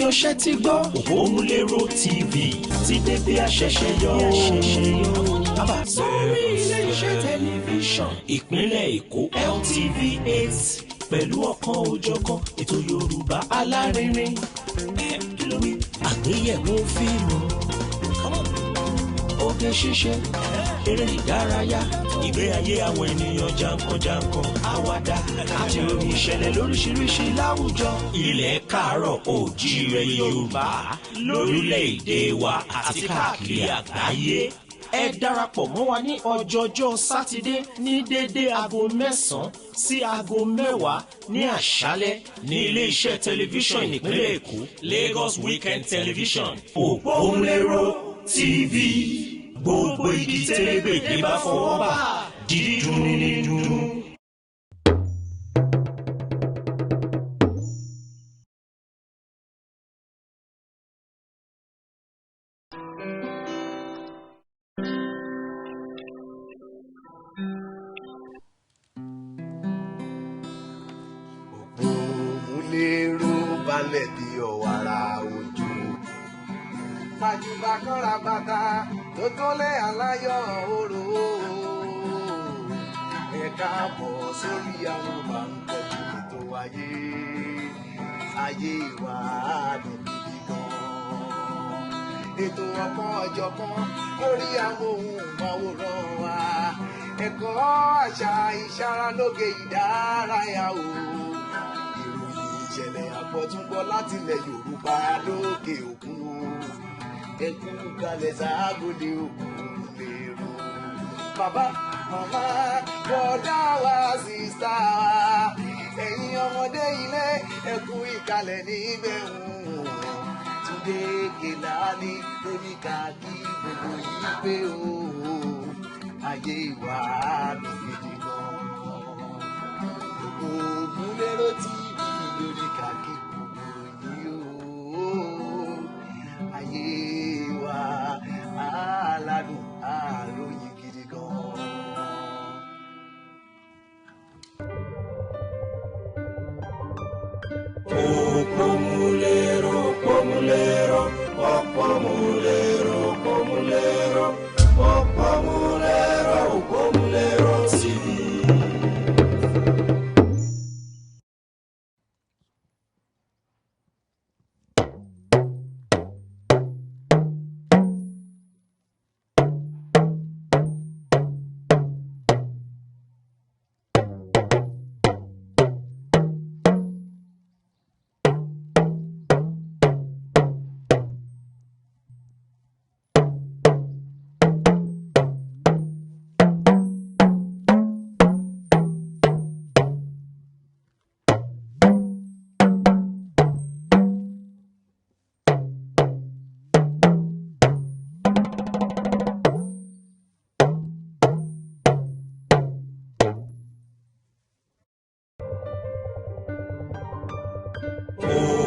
Ènìyàn ṣe ti gbọ́. Òpómúléró TV ti dé bí a ṣẹ̀ṣẹ̀ yọ. Sórí ilé-iṣẹ́ tẹlifíṣàn ìpínlẹ̀ Èkó LTV 8 pẹ̀lú ọ̀kan òjọ̀kan ètò Yorùbá alárinrin. Àgbéyẹ̀wò fíìmù, oge ṣíṣe, eré ìdárayá, ìgbé ayé àwọn ènìyàn jankan-jankan, àwàdà àti orin ìṣẹ̀lẹ̀ lóríṣiríṣi láwùjọ. Ilẹ̀ káàárọ̀ oòjíire Yorùbá lórílẹ̀‐èdè wa àti káàkiri àgbáyé. Ẹ darapọ̀ mọ́ wa ní ọjọ́jọ́ Sátidé ní déédéé aago 9 sí aago 10 ní àṣálẹ́ ní ilé-iṣẹ́ tẹlifíṣàn ìpínlẹ̀ Èkó, Lagos Weekend Television. Òpómúléró TV, gbogbo igi tẹ́lẹ̀gbẹ̀dẹ̀ bá fọwọ́ bà, dídùn ní dùn. Òpómúléró balẹ̀ bí ọ̀wàrà òjò. Pàjùbà kọ́ra bàtà tó tọ́lé aláyọ̀ òrò. Ẹ káàbọ̀ sórí àwọn bàǹkọ̀ ètò ayé. Ayé wa dùn gidi gan. Ètò ọ̀kan ọ̀jọ̀kan lórí amóhùnmáwòrán wa. Ẹ̀kọ́, àṣà, ìṣaralóge, ìdárayá o. Ìròyìn ìṣẹ̀lẹ̀ àgbọ̀túngbọ̀ láti ilẹ̀ Yorùbá lókè òkun. Ẹkú kalẹ̀ sáàgùlé Òpómúléró. Bàbá, màmá, bọ̀dá wa, sísá wa, ẹ̀yin ọmọdé ilé, ẹkú ìkàlẹ̀ níbẹ̀ ń. Túndé Kèlání lóní ká kí gbogbo yìí pé o. Ayé ìwà dùn gidi gan. Òpómúléró TV lóní ká kí gbogbo yìí o. Ayé wa aládùn àròyìn gidi gan. Òpómúléró, Òpómúléró, Òpómúléró, Òpómúléró, Òpómúléró, Òpómúléró TV.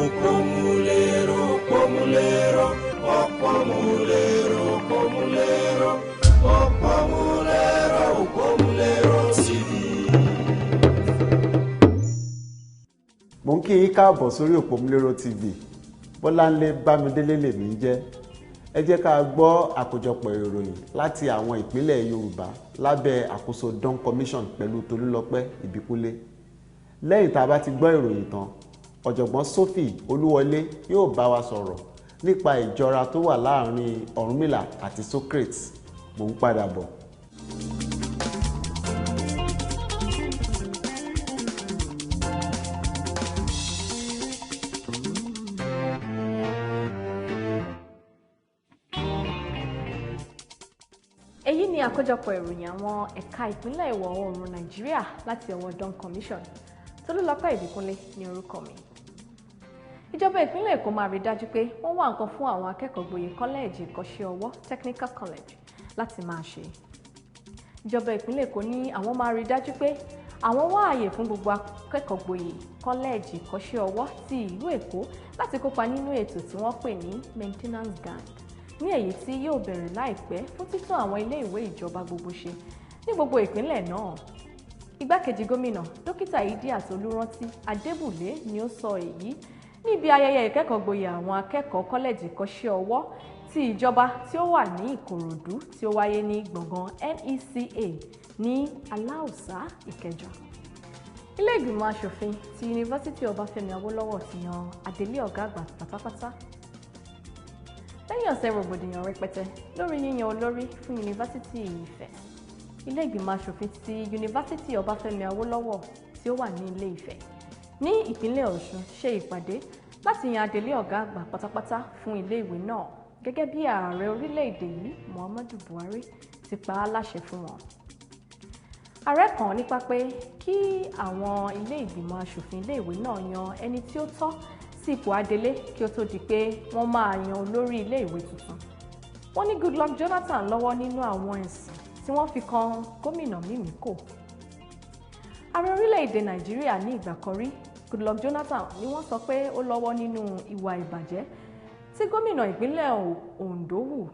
Òpómúléró, Òpómúléró, Òpómúléró, Òpómúléró, Òpómúléró, Òpómúléró TV. Mo ń kí yín káàbọ̀ sórí Òpómúléró TV. Bọ́láńlé Bámidélé lèmi ń jẹ́. Ẹ jẹ́ ká gbọ́ àkójọpọ̀ ìròyìn láti àwọn ìpínlẹ̀ Yorùbá lábẹ́ àkóso Dawn Commission pẹ̀lú Tolúlọpẹ́ Ìbíkúnlé. Lẹ́yìn tá a bá ti gbọ́ ìròyìn tán, ọ̀jọ̀gbọ́n Sophie Olúwọlé yóò bá wa sọ̀rọ̀ nípa ìjọra tó wà láàrin Ọ̀rúnmìlà àti Socrates. Mò ń padà bọ̀. Èyí ni àkójọpọ̀ ìròyìn àwọn ẹ̀ka ìpínlẹ̀ ìwọ̀ oòrùn Nàìjíríà láti ọwọ́ Dawn Commission. Tolúlọpẹ́ Ìbíkúnlé ní orúkọ mi. Ìjọba ìpínlẹ̀ Èkó máa rí dájú pé wọ́n wá nǹkan fún àwọn akẹ́kọ̀ọ́ gboyè kọ́lẹ́ẹ̀jì ìkọ́ṣẹ́ ọwọ́ Technical College láti máa ṣe. Ìjọba ìpínlẹ̀ Èkó ní àwọn máa rí dájú pé àwọn wá àyè fún gbogbo akẹ́kọ̀ọ́ gboyè kọ́lẹ́ẹ̀jì ìkọ́ṣẹ́ ọwọ́ ti ìlú Èkó láti kópa nínú ètò tí wọ́n pè ní maintenance gang, ní èyí tí yóò bẹ̀rẹ̀ láìpẹ́ fún títún àwọn ilé ìwé ìjọba gbogbo ṣe ní gbogbo ìpínlẹ̀ náà. Igbákejì gómìnà Dókítà Idiat Olúrántí Adébùlé ni ó sọ èyí Níbi ayẹyẹ ìkẹ́kọ̀ọ́ gboyè àwọn akẹ́kọ̀ọ́ kọ́lẹ́jì ìkọ́ṣẹ́ ọwọ́ ti ìjọba tí ó wà ní Ìkòròdú tí ó wáyé ní gbọ̀ngàn NECA ní Aláùsá, Ìkẹjà. Ilé ìgbìmọ̀ asòfin ti Yunifásítì Ọbáfẹ́mi Awólọ́wọ̀ ti yan adelé ọ̀gá àgbà pátápátá. Lẹ́yìn ọ̀sẹ̀ rògbòdìyàn rẹpẹtẹ lórí yíyan olórí fún Yunifásítì Ifẹ̀, ilé ìgbìmọ̀ asòfin ti Yunifásítì Ọbáfẹ́mi Awólọ́wọ̀ tí ó wà ní Ilé Ifẹ̀ ní ìpínlẹ̀ Ọ̀ṣun ṣe ìpàdé láti yan adelé ọ̀gá àgbà pátápátá fún ilé ìwé náà gẹ́gẹ́ bí ààrẹ orílẹ̀-èdè yìí Muhammadu Buhari ti pa á láṣẹ fún wọn. Ààrẹ kàn nípa pé kí àwọn ilé ìgbìmọ̀ asòfin ilé ìwé náà yan ẹni tí ó tọ́ sí ipò adelé kí ó tó di pé wọ́n máa yan olórí ilé ìwé tuntun. Wọ́n ní Goodluck Jonathan lọ́wọ́ nínú àwọn ẹ̀sùn tí wọ́n fi kan gómìnà Mímíkò. Ààrẹ orílẹ̀-èdè Nàìjíríà ní ìgbà kan rí Goodluck Jonathan ni wọ́n sọ pé ó lọ́wọ́ nínú ìwà ìbàjẹ́ tí gómìnà ìpínlẹ̀ Ondo hù.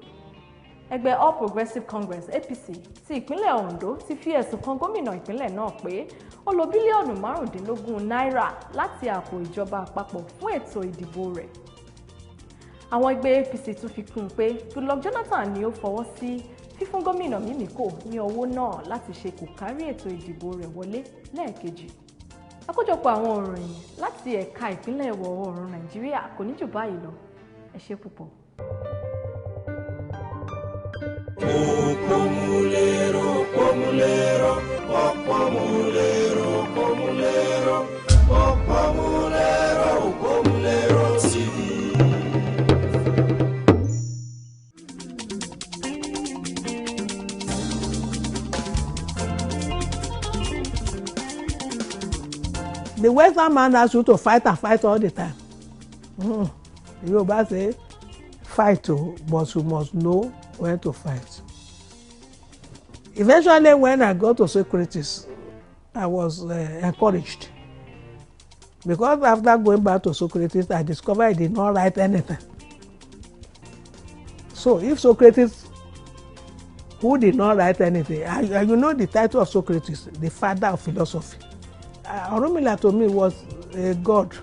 Ẹgbẹ́ All Progressives Congress APC ti ìpínlẹ̀ Ondo ti fi ẹ̀sùn kan gómìnà ìpínlẹ̀ náà pé ó lò bílíọ̀nù 15 náírà láti àpò ìjọba àpapọ̀ fún ètò ìdìbò rẹ̀. Àwọn ẹgbẹ́ APC tún fi kún un pé Goodluck Jonathan ni ó fọwọ́ sí fífún gómìnà Mímíkò ní owó náà láti ṣe kò kárí ètò ìdìbò rẹ̀ wọlé lẹ́ẹ̀kejì. Àkójọpọ̀ àwọn ìròyìn láti ẹ̀ka ìpínlẹ̀ ìwọ̀ oòrùn Nàìjíríà kò ní jù báyìí lọ. Ẹ ṣé púpọ̀. Òpómúléró, òpómúléró, òpómúléró, òpómúléró, òpómúléró, òpómúléró TV. The Western man asks you to fight and fight all the time. Yoruba say, fight, oh, but you must know when to fight. Eventually, when I got to Socrates, I was encouraged. Because after going back to Socrates, I discovered he did not write anything. So if Socrates, who did not write anything, and you know the title of Socrates, the father of philosophy. Ọ̀rúnmìlà to me was a god.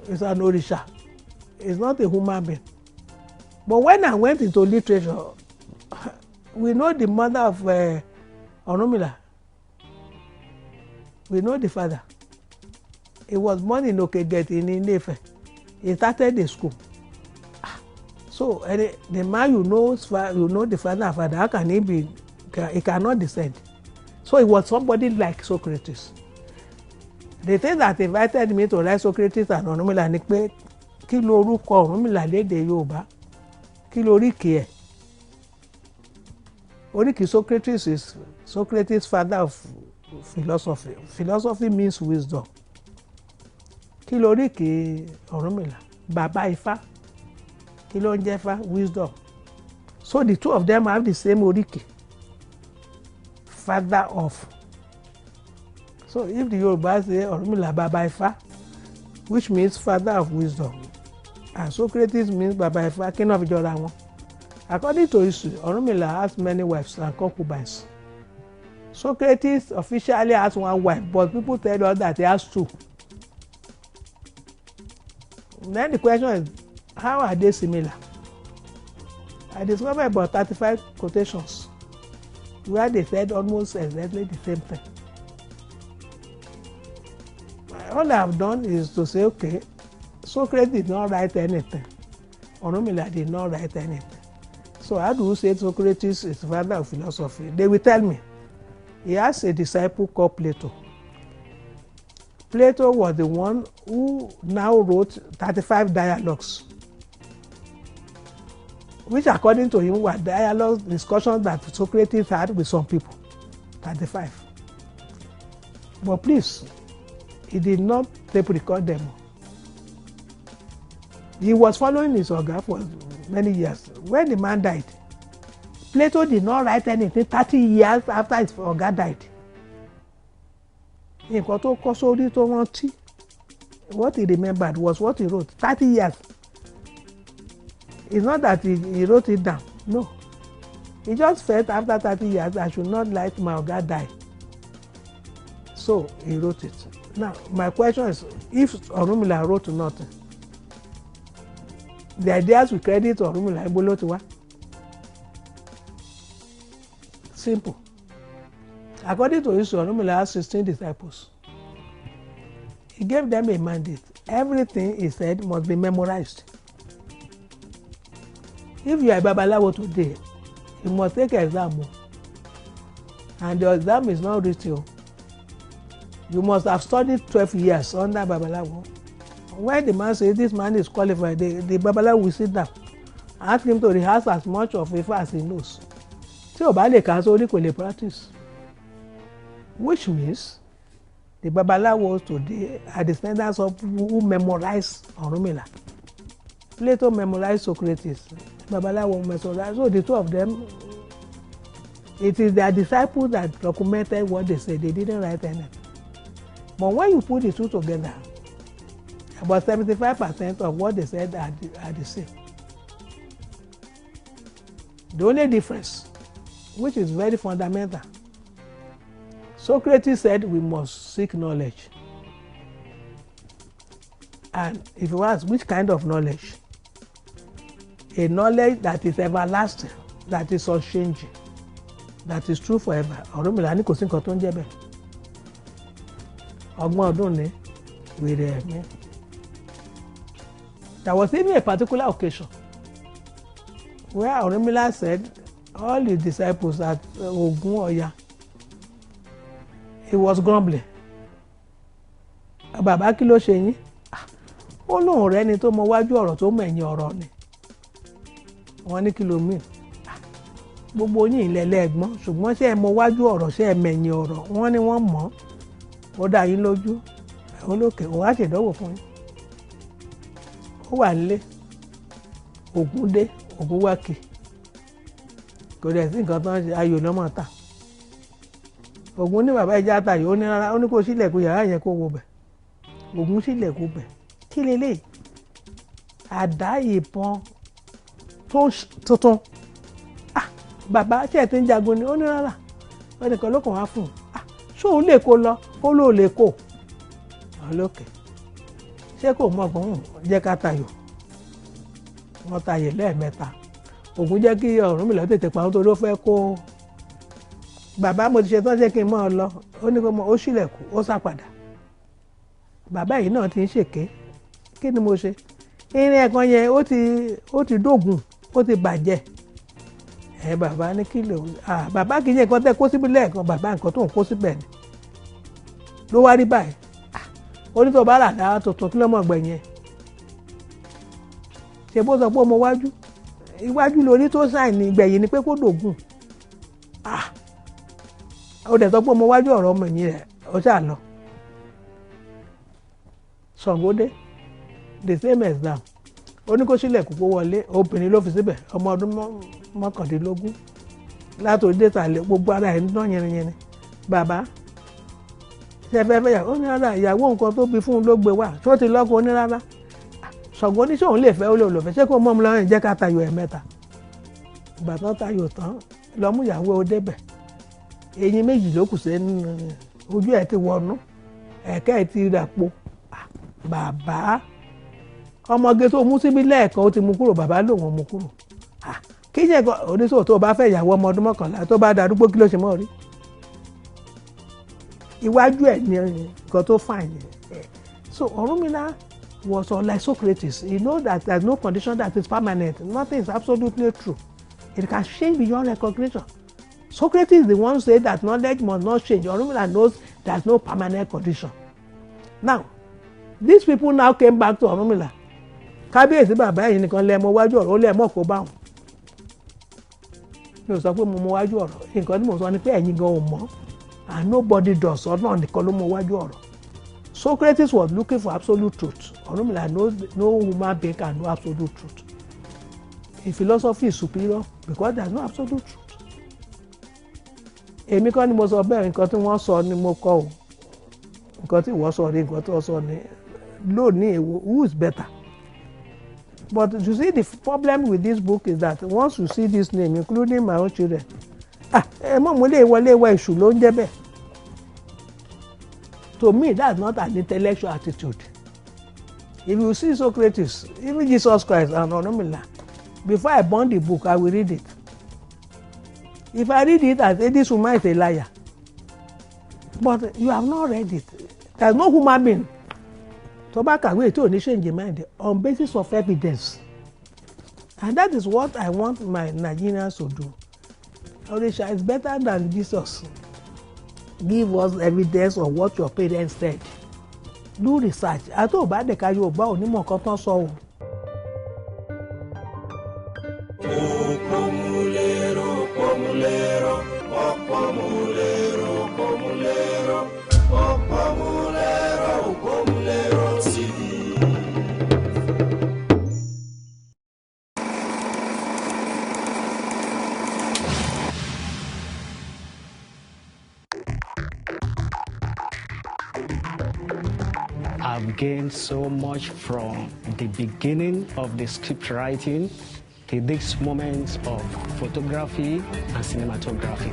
It's an orisha. It's not a human being. But when I went into literature, we know the mother of Ọ̀rúnmìlà. We know the father. He was born in Okegeti in Ile-Ife. He started the school. So the man you know the father and father, how can he be? He cannot descend. So he was somebody like Socrates. The thing that invited me to write Socrates and Ọ̀rúnmìlà ni pé kí lorúkọ Ọ̀rúnmìlà lédè Yorùbá, kí lóríkì ẹ̀. Oríkì Socrates is Socrates, father of philosophy. Philosophy means wisdom. Kí lóríkì Ọ̀rúnmìlà? Bàbá Ifá. Kí ló ń jẹ́ Ifá? Wisdom. So the two of them have the same oríkì. Father of. So if the Yoruba say Ọ̀rúnmìlà Bàbá Ifá, which means father of wisdom, and Socrates means Bàbá Ifá, kí náà fi jọra wọn? According to history, Ọ̀rúnmìlà has many wives and concubines. Socrates officially has one wife, but people tell us that he has two. Then the question is, how are they similar? I discovered about 35 quotations where they said almost exactly the same thing. All I have done is to say, okay, Socrates did not write anything. Ọ̀rúnmìlà did not write anything. So how do you say Socrates is father of philosophy? They will tell me. He has a disciple called Plato. Plato was the one who now wrote 35 dialogues, which according to him were dialogues, discussions that Socrates had with some people, 35. But please, he did not tape record them. He was following his oga for many years. When the man died, Plato did not write anything 30 years after his oga died. Nǹkan tó kọ sórí tó rántí, what he remembered was what he wrote, 30 years. It's not that he wrote it down, no. He just felt after 30 years, I should not let my oga die. So he wrote it. Now, my question is, if Ọ̀rúnmìlà wrote nothing, the ideas we credit Ọ̀rúnmìlà, ibo ló ti wá? Simple. According to history, Ọ̀rúnmìlà has 16 disciples. He gave them a mandate. Everything he said must be memorized. If you are a babalawo today, you must take exam o, and the exam is not written o. You must have studied 12 years under babalawo. When the man say this man is qualified, the babalawo will sit down, ask him to rehearse as much of Ifa as he knows. Tí ò bá lè kà á sórí, kò lè practice, which means the babalawos today are descendants of people who memorize Ọ̀rúnmìlà. Plato memorized Socrates, babalawo memorized. So the two of them, it is their disciples that documented what they said. They didn't write anything. But when you put the two together, about 75% of what they said are the same. The only difference, which is very fundamental, Socrates said we must seek knowledge. And if you ask which kind of knowledge, a knowledge that is everlasting, that is unchanging, that is true forever. Ọ̀rúnmìlà ní kò sí nǹkan tó ń jẹ́ bẹ́ẹ̀. Ọgbọ́n ọdún ni wèrè ẹ̀mí. There was even a particular occasion where Ọ̀rúnmìlà said all his disciples at Ogun Ọya, he was grumbling. Bàbá, kí ló ṣe yín? Ó lóun rẹ́ni tó mọ wájú ọ̀rọ̀ tó mọ ẹ̀yìn ọ̀rọ̀ ni. Wọ́n ní kí ló mean? Gbogbo yín ilẹ̀ lẹ́ẹ̀gbọ́n, ṣùgbọ́n ṣé ẹ mọ wájú ọ̀rọ̀, ṣé ẹ mẹ̀yìn ọ̀rọ̀? Wọ́n ní wọ́n mọ̀. Ó dá yín lójú? Olókè òun á ṣèdánwò fún yín. Ó wà nílé, Ògún dé, Ògún wá kì, kò dẹ̀ sí nǹkan tó ń ṣe, ayò náà mọ̀ ta. Ògún ní, "Bàbá, ìjà tayò." Ó ní rárá. Ó ní kó sílẹ̀kùn yàrá yẹn kó wo bẹ̀. Ògún sílẹ̀kùn bẹ̀. Kí leléyìí? Àdá ìbọn tó tuntun. Ah, bàbá, ṣé ẹ ti ń jagun ni? Ó ní rárá, ẹnìkan ló kàn wá fún un. Ah, ṣé òun lè kó lọ? Ó lóò lè kó ọlọ́kẹ́. Ṣé kò mọ̀ ọgbọ́n? Jẹ́ ká tayò. Wọ́n tayò lẹ́ẹ̀mẹ́ta. Ògún jẹ́ kí Ọ̀rúnmìlà tètè pa, nítorí ó fẹ́ kó. "Bàbá, mo ti ṣe tán, ṣé kí n mọ́ ọ lọ?" Ó ní kó mọ. Ó ṣílẹ̀kùn, ó sá padà. "Bàbá yìí náà ti ń ṣèké. Kí ni mo ṣe? Irin ẹ̀kan yẹn ó ti dógùn, ó ti bàjẹ́." Ẹ bàbá ní kí ló? Ah, bàbá, kì í ṣe nǹkan tẹ́ kó síbi lẹ́ẹ̀kan. Bàbá, nǹkan tó ń kó síbẹ̀ ni ló wá rí báyìí. Ó ní tó bá rà dá tuntun, kí ló mọ̀ gbẹ̀yìn ẹ̀? Ṣe bó sọ pé ọmọ wájú iwájú lórí tó sàn ní gbẹ̀yìn ni pé kó dògùn. Ah, ó dẹ̀ sọ pé ọmọ wájú ọ̀rọ̀, ọmọ ẹ̀yìn rẹ̀. Ó ṣáà lọ. Ṣàngó dé, the same exam. Ó ní kó sílẹ̀kùn kó wọlé. Obìnrin ló fi síbẹ̀, ọmọ ọdún 19. Látòrí dé sàlẹ̀, gbogbo ara ẹ̀ ń dán yẹrinyẹrin. "Bàbá, ṣe fẹ́ fẹ́ yàwó?" Ó ní rárá, ìyàwó nǹkan tó bí fún un ló gbé wá. Ṣó ti lọ́kọ? Ó ní rárá. Ṣàngó ní sóun lè fẹ́? Ó lè lò fẹ́. Ṣé kó mọ́ mi lọ́rùn? Jẹ́ ká tayò ẹ̀ mẹ́ta. Ìgbà tán tayò tán, lọ́mú ìyàwó ó débẹ̀, eyín méjì ló kù sẹ́nu, ojú ẹ̀ ti wọnú, ẹ̀kẹ́ ẹ̀ ti ràpò. "Bàbá, ọmọge tó mú síbí lẹ́ẹ̀kan, ó ti mú kúrò." Bàbá lòun mú kúrò. Kí ṣe nǹkan oníṣòwò tó bá fẹ́ ìyàwó ọmọ ọdún 11, tó bá darúgbó, kí ló ṣe mọ́ rí? Iwájú ẹ̀ ní nǹkan tó fà yẹn. So Ọ̀rúnmìlà was unlike Socrates. He know that there is no condition that is permanent. Nothing is absolutely true. It can change beyond recognition. Socrates is the one who say that knowledge must not change. Ọ̀rúnmìlà knows there is no permanent condition. Now, these people now came back to Ọ̀rúnmìlà. "Kábíyèsí, bàbá, ẹ̀yin nìkan lẹ mọ wájú ọ̀rọ̀." Ó lẹ mọ̀ kó bá wọn. Mi ò sọ pé mo mọ wájú ọ̀rọ̀. Nǹkan tí mo sọ ni pé ẹ̀yin gan ò mọ̀, and nobody does. Ọlọ́run nìkan ló mọ wájú ọ̀rọ̀. Socrates was looking for absolute truth. Ọ̀rúnmìlà knows no human being can know absolute truth. A philosophy is superior because there is no absolute truth. Èmi kọ́ ni mo sọ bẹ́ẹ̀. Nǹkan tí wọ́n sọ ni mo kọ o. Nǹkan tí ìwọ sọ ni, nǹkan tí wọ́n sọ ni lónìí. Èwo, who is better? But you see, the problem with this book is that once you see this name, including my own children, "Ah, ẹ mọ̀ mo lè wọlé wọ, èṣù ló ń jẹ́ bẹ́ẹ̀." To me, that's not an intellectual attitude. If you see Socrates, even Jesus Christ and Ọ̀rúnmìlà, before I burn the book, I will read it. If I read it, I say this woman is a liar. But you have not read it. There is no human being tó bá kàwé tí ò ní change mind on basis of evidence. And that is what I want my Nigerians to do. Orisha is better than Jesus. Give us evidence of what your parents said. Do research. Àti ò bá dẹ̀ka Yorùbá onímọ̀ kan tán sọ o. Òpómúléró, òpómúléró, òpómúléró, òpómúléró, òpómúléró, òpómúléró TV. I've gained so much from the beginning of the script writing to this moment of photography and cinematography.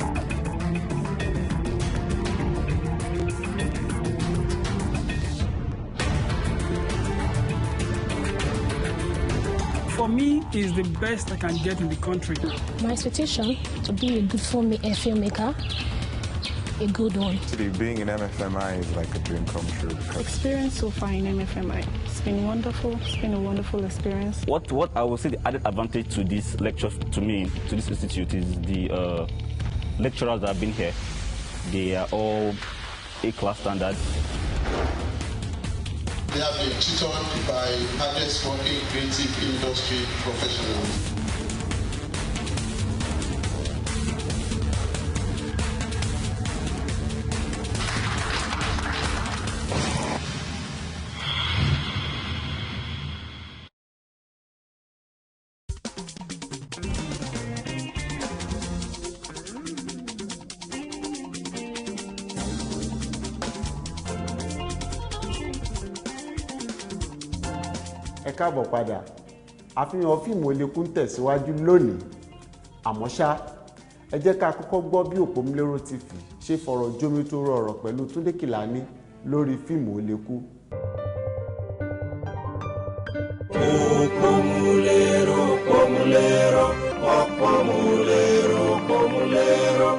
For me, it's the best I can get in the country. My expectation to be a good filmmaker, a good one. Actually, being in MFMI is like a dream come true. Because Experience so far in MFMI, it's been wonderful. It's been a wonderful experience. What I would say the added advantage to this lecture, to me, to this institute, is the lecturers that have been here. They are all A-class standard. They have been tutored by hardest working creative industry professionals. Ẹ káàbọ̀ padà. Àfihàn fíìmù Oleku ń tẹ̀síwájú lónìí. Àmọ́ ṣá, ẹ jẹ́ ká kọ́kọ́ gbọ́ bí Òpómúléró TV ṣe fọ̀rọ̀ jómitóró ọ̀rọ̀ pẹ̀lú Túndé Kìlání lórí fíìmù Oleku. Òpómúléró, òpómúléró, òpómúléró, òpómúléró,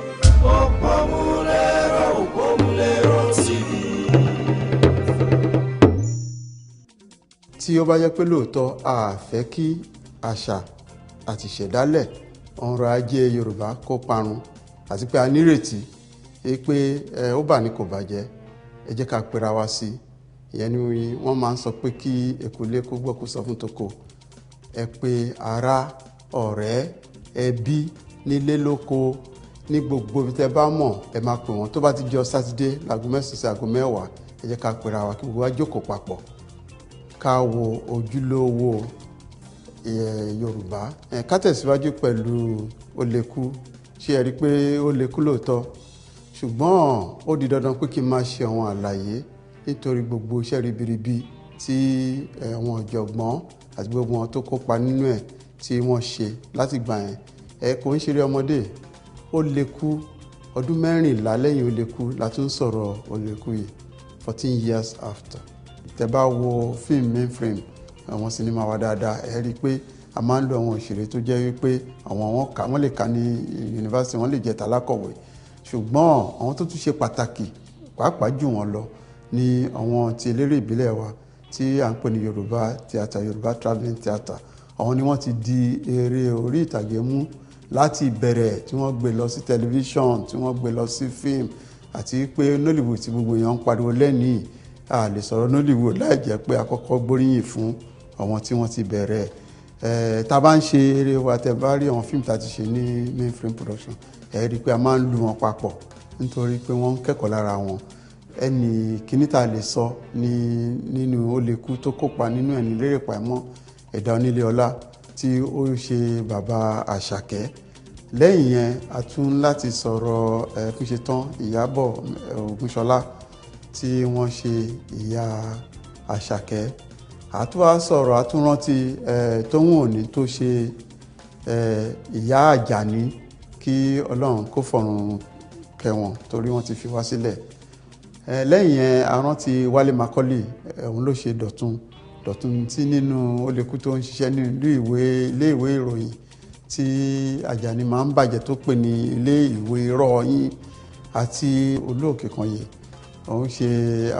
òpómúléró, òpómúléró TV. Tí ó bá jẹ́ pé lóòótọ́ a fẹ́ kí àṣà àti ìṣẹ̀dálẹ̀ ọrọ̀ ajé Yorùbá kó parun, àti pé a nírètí pé ó bà ní kò bàjẹ́, ẹ jẹ́ ká pera wa sí i. Ìyẹn ni wọ́n máa ń sọ pé kí ekulé kó gbọ́ kó sọ fún toko. Ẹ pé ará, ọ̀rẹ́, ẹbí, nílé lóko, ní gbogbo ibi tẹ́ bá mọ̀, ẹ máa pè wọ́n. Tó bá ti jọ Sátidé láago 9 sí aago 10, ẹ jẹ́ ká pera wa kí gbogbo wa jókòó papọ̀ ká wo ojúlówó Yorùbá. Ká tẹ̀síwájú pẹ̀lú Oleku. Ṣé ẹ rí i pé ó lekú lóòótọ́, ṣùgbọ́n ó di dandan pé kí n máa ṣe àwọn àlàyé nítorí gbogbo iṣẹ́ ribiribi tí àwọn ọ̀jọ̀gbọ́n àti gbogbo wọn tó kópa nínú ẹ̀ tí wọ́n ṣe láti gbà yẹn. Kò ń ṣeré ọmọdé. Ó lekú ọdún 14 lẹ́yìn Oleku la tún sọ̀rọ̀ Oleku yìí, 14 years after. Tẹ́ bá wo fíìmù Mainframe, àwọn sinimá wa dáadáa, ẹ rí i pé a máa ń lo àwọn òṣèré tó jẹ́ wípé àwọn wọ́n lè kà ní yunifásitì, wọ́n lè jẹ́ talákọ̀wé, ṣùgbọ́n àwọn tó tún ṣe pàtàkì pàápàá jù wọ́n lọ ní àwọn ti eléré ìbílẹ̀ wa tí à ń pè ní Yorùbá theatre, Yorùbá travelling theatre. Àwọn ni wọ́n ti di eré orí ìtàgé mú láti ìbẹ̀rẹ̀, tí wọ́n gbé lọ sí tẹlifíṣọ̀n, tí wọ́n gbé lọ sí fíìmù, àti pé Nollywood tí gbogbo èèyàn ń pariwo lẹ́nìí, a lè sọ̀rọ̀ Nollywood láì jẹ́ pé a kọ́kọ́ gbóríyìn fún àwọn tí wọ́n ti bẹ̀rẹ̀. Tá a bá ń ṣe eré wa, tẹ́ bá rí àwọn fíìmù tá a ti ṣe ní Mainframe Production, ẹ rí i pé a máa ń lu wọn papọ̀ nítorí pé wọ́n ń kẹ́kọ̀ọ́ lára wọn. Ẹnì kíní tá a lè sọ ní nínú Oleku tó kópa nínú ẹ̀ ní Lérè Pàímọ́, Ẹ̀dá Onílé Ọlá tí ó ṣe bàbá Àṣàkẹ́. Lẹ́yìn yẹn, a tún láti sọ̀rọ̀ Ẹfúnṣetán Ìyábọ̀ Ògúnṣọlá tí wọ́n ṣe ìyá Àṣàkẹ́. Àtúwá sọ̀rọ̀, àtúnrántí Tóhùn Òní tó ṣe ìyá Àjàní, kí Ọlọ́run kó fọ̀run kẹ́ wọn torí wọ́n ti fi wá sílẹ̀. Lẹ́yìn yẹn a rántí Wálé Macaulay, òun ló ṣe Dọ̀tun Dọ̀tun tí nínú Ólékú tó ń ṣiṣẹ́ ní ilé ìwé ìròyìn tí Àjàní máa ń bàjẹ́ tó pè ní ilé ìwé irọ́ yín, àti Olóòkè Kànyè, òun ṣe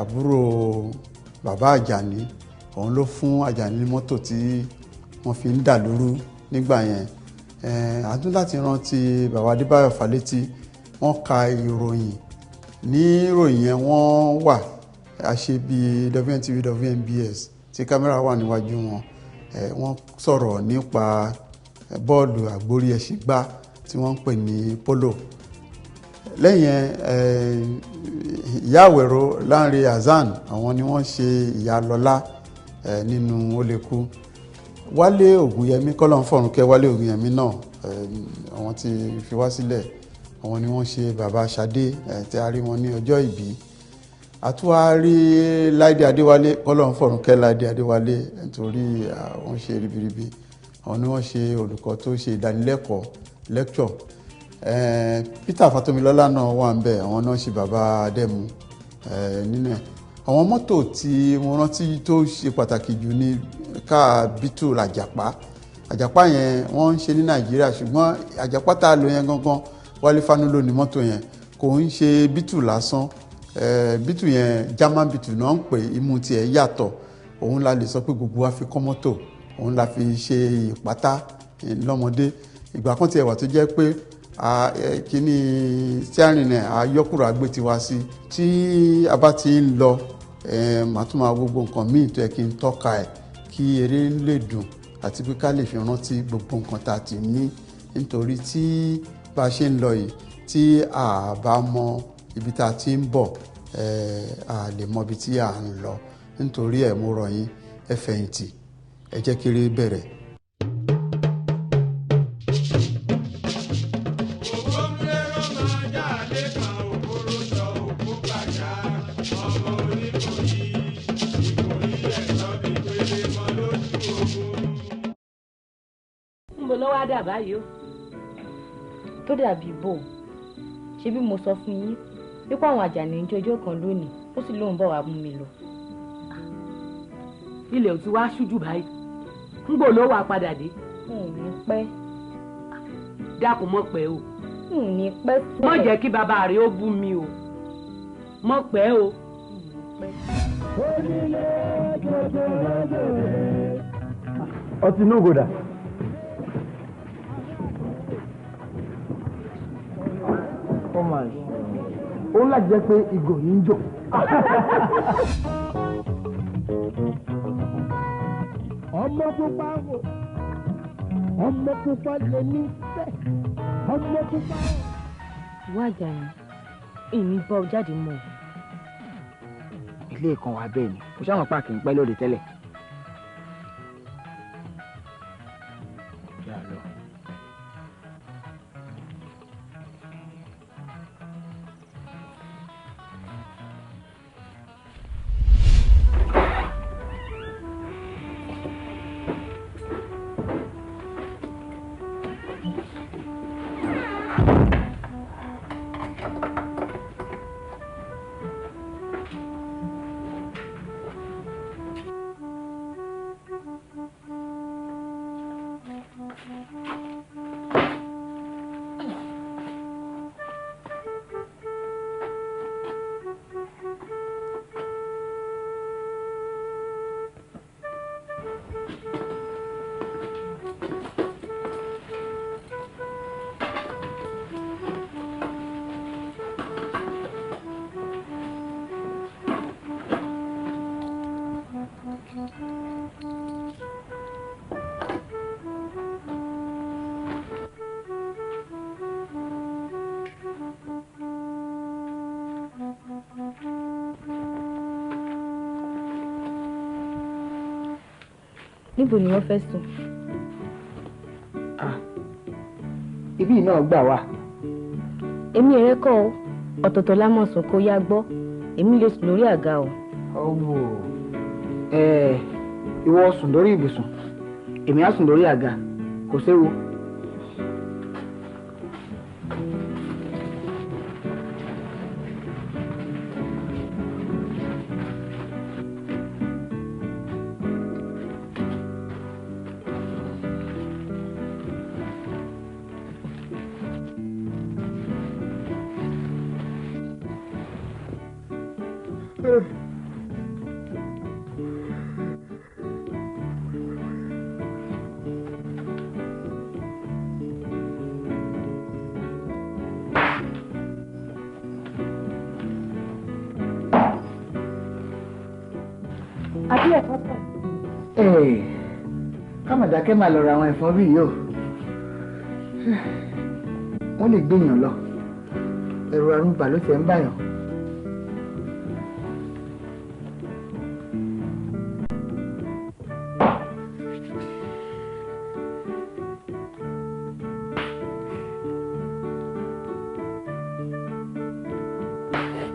àbúrò bàbá Àjàní, òun ló fún Àjàní ní mọ́tò tí wọ́n fi ń dà lóru nígbà yẹn. A tún láti rántí bàbá Adébáyọ̀ Fálétí, wọ́n ka ìròyìn ní ìròyìn yẹn, wọ́n wà àṣẹ bíi WNTV WNBS tí kámẹ́rà wà níwájú wọn. Wọ́n sọ̀rọ̀ nípa bọ́ọ̀lù àgbórí ẹṣin gbá tí wọ́n ń pè ní polo. Lẹ́yìn ìyá Àwẹ̀rọ Lánrè Hasan, àwọn ni wọ́n ṣe ìyá Lọ́lá nínú Ólékú. Wálé Ògúnyẹmí, kọ́lọ́n fọ̀rúnkẹ́ Wálé Ògúnyẹmí náà, àwọn tí fi wá sílẹ̀, àwọn ni wọ́n ṣe bàbá Ṣadé tí a rí wọn ní ọjọ́ ìbí. Àtúwárí Láìdé Adéwálé, kọ́lọ́n fọ̀rúnkẹ́ Láìdé Adéwálé, nítorí wọ́n ṣe ribiribi, àwọn ni wọ́n ṣe olùkọ́ tó ṣe ìdánilẹ́kọ̀ọ́ lecture. Peter Fatomilola náà wà ń bẹ̀, àwọn náà ṣe bàbá Adẹ́mu nínú ẹ̀. Àwọn mọ́tò tí mo rántí tó ṣe pàtàkì jù ní káà Beetle Àjàpá. Àjàpá yẹn wọ́n ń ṣe ní Nàìjíríà, ṣùgbọ́n Àjàpá tá a lò yẹn gangan Wálé Fánúlò ní mọ́tò yẹn, kò ń ṣe Beetle lásán. Beetle yẹn German Beetle náà ń pè, imú tiẹ̀ yàtọ̀, òun la lè sọ pé gbogbo wa fi kọ́ mọ́tò, òun la fi ṣe ìpátá lọ́mọdé. Ìgbà kan tiẹ̀ wà tó jẹ́ pé kíní steering náà ayọ́kùrọ̀ agbé tiwa sí, tí a bá ti ń lọ màá tún máa gbogbo nǹkan míì tó yẹ kí n tọ́ka ẹ̀ kí eré lè dùn àti pé ká lè fi rántí gbogbo nǹkan tá a ti ní, nítorí tí bá a ṣe ń lọ yìí tí a bá mọ ibi tá a ti ń bọ̀, a lè mọ ibi tí a ń lọ. Nítorí ẹ̀ mo rọ̀ yín, ẹ fẹ̀yìntì, ẹ jẹ́ kí eré bẹ̀rẹ̀. Nbo ló wá dà báyìí o? Tó dàbí bò, ṣé bí mo sọ fún yín wípé àwọn Àjàní ń jọjọ́ kan lónìí, ó sì lóun bọ̀ wá mú mi lọ. Ilẹ̀ ò ti wá ṣújù báyìí, ngbò ló wà padà dé. N ò ní pẹ́. Dákun mọ́ pẹ́ o. N ò ní pẹ́ sẹ́. Má jẹ́ kí bàbá rẹ̀ ó bú mi o, mọ́ pẹ́ o. Ọtí inú gòdà. Ó ń láti jẹ́ pé ìgò yìí ń jò. Ọmọ pupa wò, ọmọ pupa lè ní fẹ́, ọmọ pupa. Wá Àjàní, èmi bá ọ jáde mọ́. Ilé kan wà bẹ́ẹ̀ ni, kò sáwọn páàkì ń pẹ́ lóde tẹ́lẹ̀. Níbo ni wọ́n fẹ́ sùn? Ibí náà gbà wá. Èmi rẹ kọ́ o, ọ̀tọ̀ọ̀tọ̀ la máa sùn kó yá gbọ́, èmi lè sùn lórí àga o. Ọwọ́ ìwọ sùn lórí ibùsùn, èmi á sùn lórí àga, kò séwu. ẹ̀fọn pọ̀. Kámọ̀dákẹ́ máa lọ ra àwọn ẹ̀fọn bí yìí o. Wọ́n lè gbéyàn lọ. Ẹ̀rù àrùn bà ló tiẹ̀ ń bàyàn.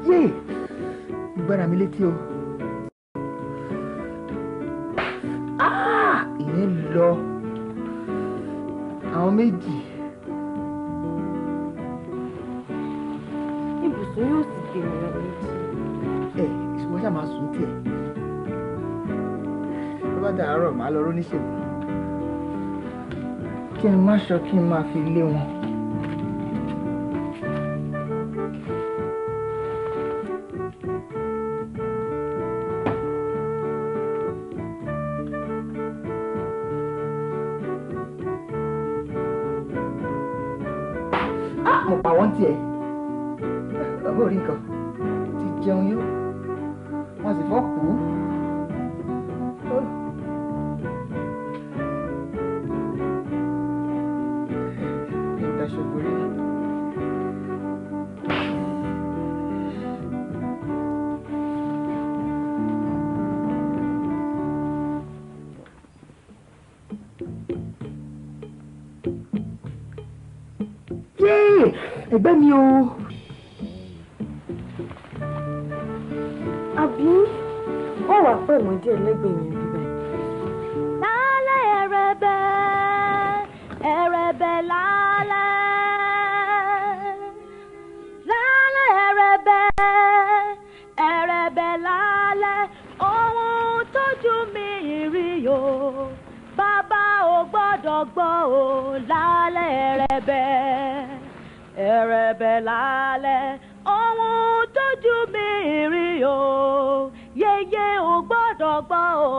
Yéè! Gbára mi létí o. Ìyẹn lọ. Àwọn méjì. Ibùsùn yóò sì gbé ènìyàn méjì. Ẹ ìṣùgbọ́n ṣáà máa sùn tiẹ̀. Tó bá dàárọ̀ màá lọ róníṣègùn. Kí n má ṣọ kí n máa fi lé wọn. Mo pa wọ́n tiẹ̀. Bàbá ò rí nǹkan ti jẹun yó, wọ́n sì fọ́ kú. Kí n daṣọ borí. Yéè! Ẹgbẹ́ mi o. Àbí ó wà pẹ̀lú díẹ̀ lẹ́gbẹ̀ẹ́ yẹn bíbẹ̀. Lálẹ́ ẹ̀rẹ̀bẹ̀, ẹ̀rẹ̀bẹ̀ lálẹ́. Lálẹ́ ẹ̀rẹ̀bẹ̀, ẹ̀rẹ̀bẹ̀ lálẹ́. Ohun tójú mi rí o, bàbá ò gbọ́dọ̀ gbọ́ o. Lálẹ́ ẹ̀rẹ̀bẹ̀, ẹ̀rẹ̀bẹ̀ lálẹ́. Ohun tójú mi rí o, yeye ò gbọ́dọ̀ gbọ́ o.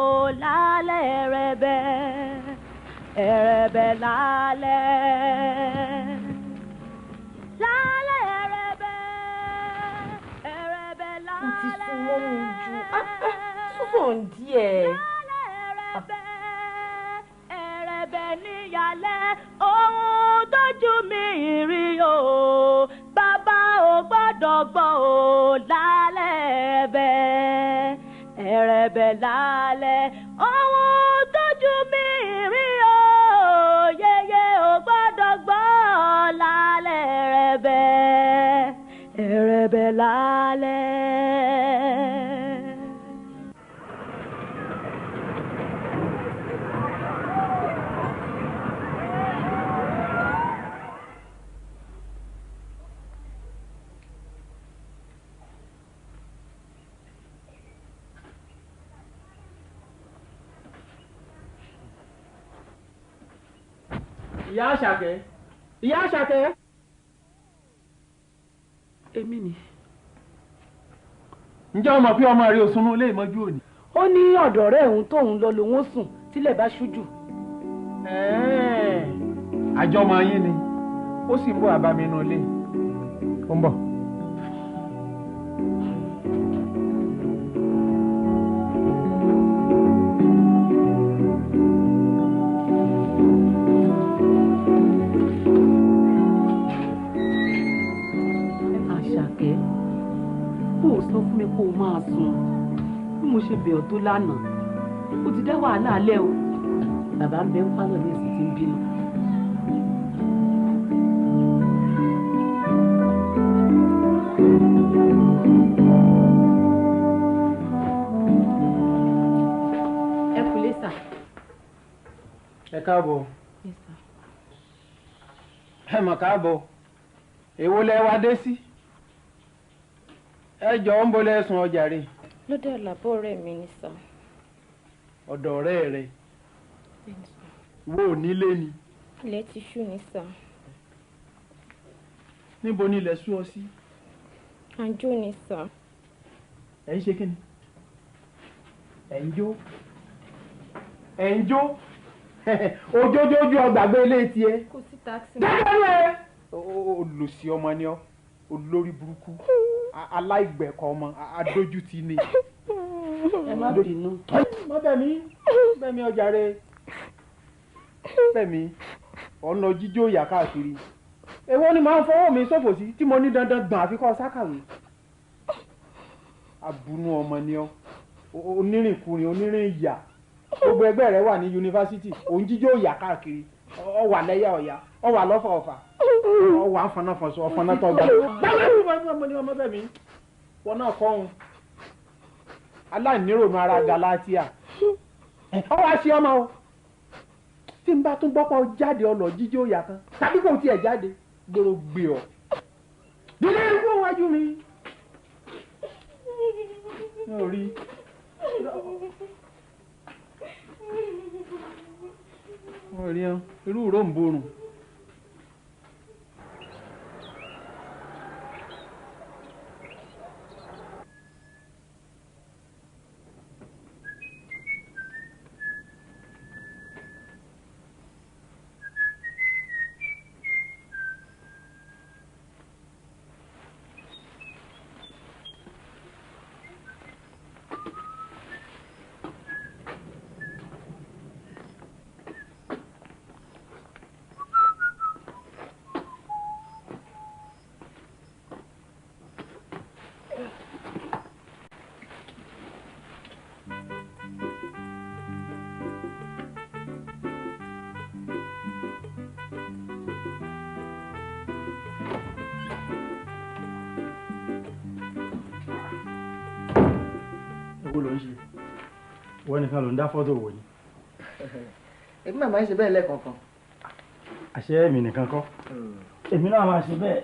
Lálẹ́ ẹ̀rẹ̀bẹ̀, ẹ̀rẹ̀bẹ̀ lálẹ́. Lálẹ́ ẹ̀rẹ̀bẹ̀, ẹ̀rẹ̀bẹ̀ lálẹ́. Mo ti sún mọ́ mi jù. Súnfọ̀n díẹ̀. Lálẹ́ ẹ̀rẹ̀bẹ̀, ẹ̀rẹ̀bẹ̀ níyàlẹ́. Ohun tójú mi rí o, bàbá ò gbọ́dọ̀ gbọ́ o. Lálẹ́ ẹ̀rẹ̀bẹ̀, ẹ̀rẹ̀bẹ̀ lálẹ́. Ohun tójú mi rí o, yeye ò gbọ́dọ̀ gbọ́. Lálẹ́ ẹ̀rẹ̀bẹ̀, ẹ̀rẹ̀bẹ̀ lálẹ́. Ìyá Àṣàkẹ́, Ìyá Àṣàkẹ́. Èmi ni. Ǹjẹ́ o mọ̀ pé ọmọ rẹ ò sunú ilé ìmọ́jú òní? Ó ní ọ̀dọ̀ ọ̀rẹ́ òun tóun lọ lòun ó sùn tílẹ̀ bá ṣú jù. Àjọmọ yín ni, ó sì ń bọ̀ àbámi inú ilé. Ó ń bọ̀. Àṣàkẹ́, kó o sọ fún mi kó o máa sùn. Bí mo ṣe bẹ̀ ọ́ tó lánàá, ó ti dá wàhálà alẹ́ o. Bàbá ń bẹ ń pálọ̀ ní ìsìn tí ń bínú. Ẹ kúlé sà. Ẹ káàbọ̀. Yes, sir. Ẹ mọ̀ káàbọ̀. Èwo lẹ wá dé sí? Ẹ jọ̀ọ́ ń bolẹ̀ sùn ọjà rè. Lọ́dọ̀ àlàbọ̀ ọ̀rẹ́ mi ni sà. Ọ̀dọ̀ ọ̀rẹ́ rẹ. Wo ò nílé ni. Ilẹ̀ ti ṣú ni sà. Níbo ni ilẹ̀ sú ọ sí? Àjò ni sà. Ẹ̀ ń ṣe kí ni? Ẹ̀ ń jó. Ẹ̀ ń jó. Ojójójú ọgbàgbé ilé tiẹ̀. Kò sí táksì. Dákẹ́ ní ẹ. Olùsí ọmọ ni ọ́, olórí burúkú, aláìgbẹ̀kọ̀ ọmọ, adójútì ni. Ẹ má bínú. Má bẹ̀ mí, bẹ̀ mí ọjà rẹ. Bẹ̀ mí, ọ̀nà jíjó ìyá káàkiri. Èwo ni màá fọwọ́ mi ṣòfò sí tí mo ní dandan gbọ̀n àfikọ́ sákàwé. Abunú ọmọ ni ọ́, onírìnkùnrin, onírìn ìyà. Gbogbo ẹgbẹ́ rẹ wà ní yunifásítì, òun jíjó ìyà káàkiri. Ọ wà lẹ́yà ọ̀yà, ọ wà lọ́fà ọ̀fà, ọ wà fọnáfọ̀sọ, ọ̀fọnátọ́gbà. Báwo ni ọmọ bẹ̀ mí? Wọn náà kọ́ òun. Aláìnírònú ara Galatia. Ọ wá sí ọmọ o. Tí n bá tún gbọ́pọ̀ jáde ọlọ jíjó ìyà kan, tàbí kò tiẹ̀ jáde, gbòòrò gbé ọ. Dídé ikú wájú mi. Mi ò rí. Wọ́n rí ọ, irú ìró ń borùn. Èwo ló ń ṣe? Wọ́n nìkan ló ń dá fọ́tò wò ni. Èmi màmá ń ṣe bẹ́ẹ̀ lẹ́ẹ̀kọ̀ọ̀kan. Àṣé èmi nìkan kọ́. Èmi náà máa ṣe bẹ́ẹ̀.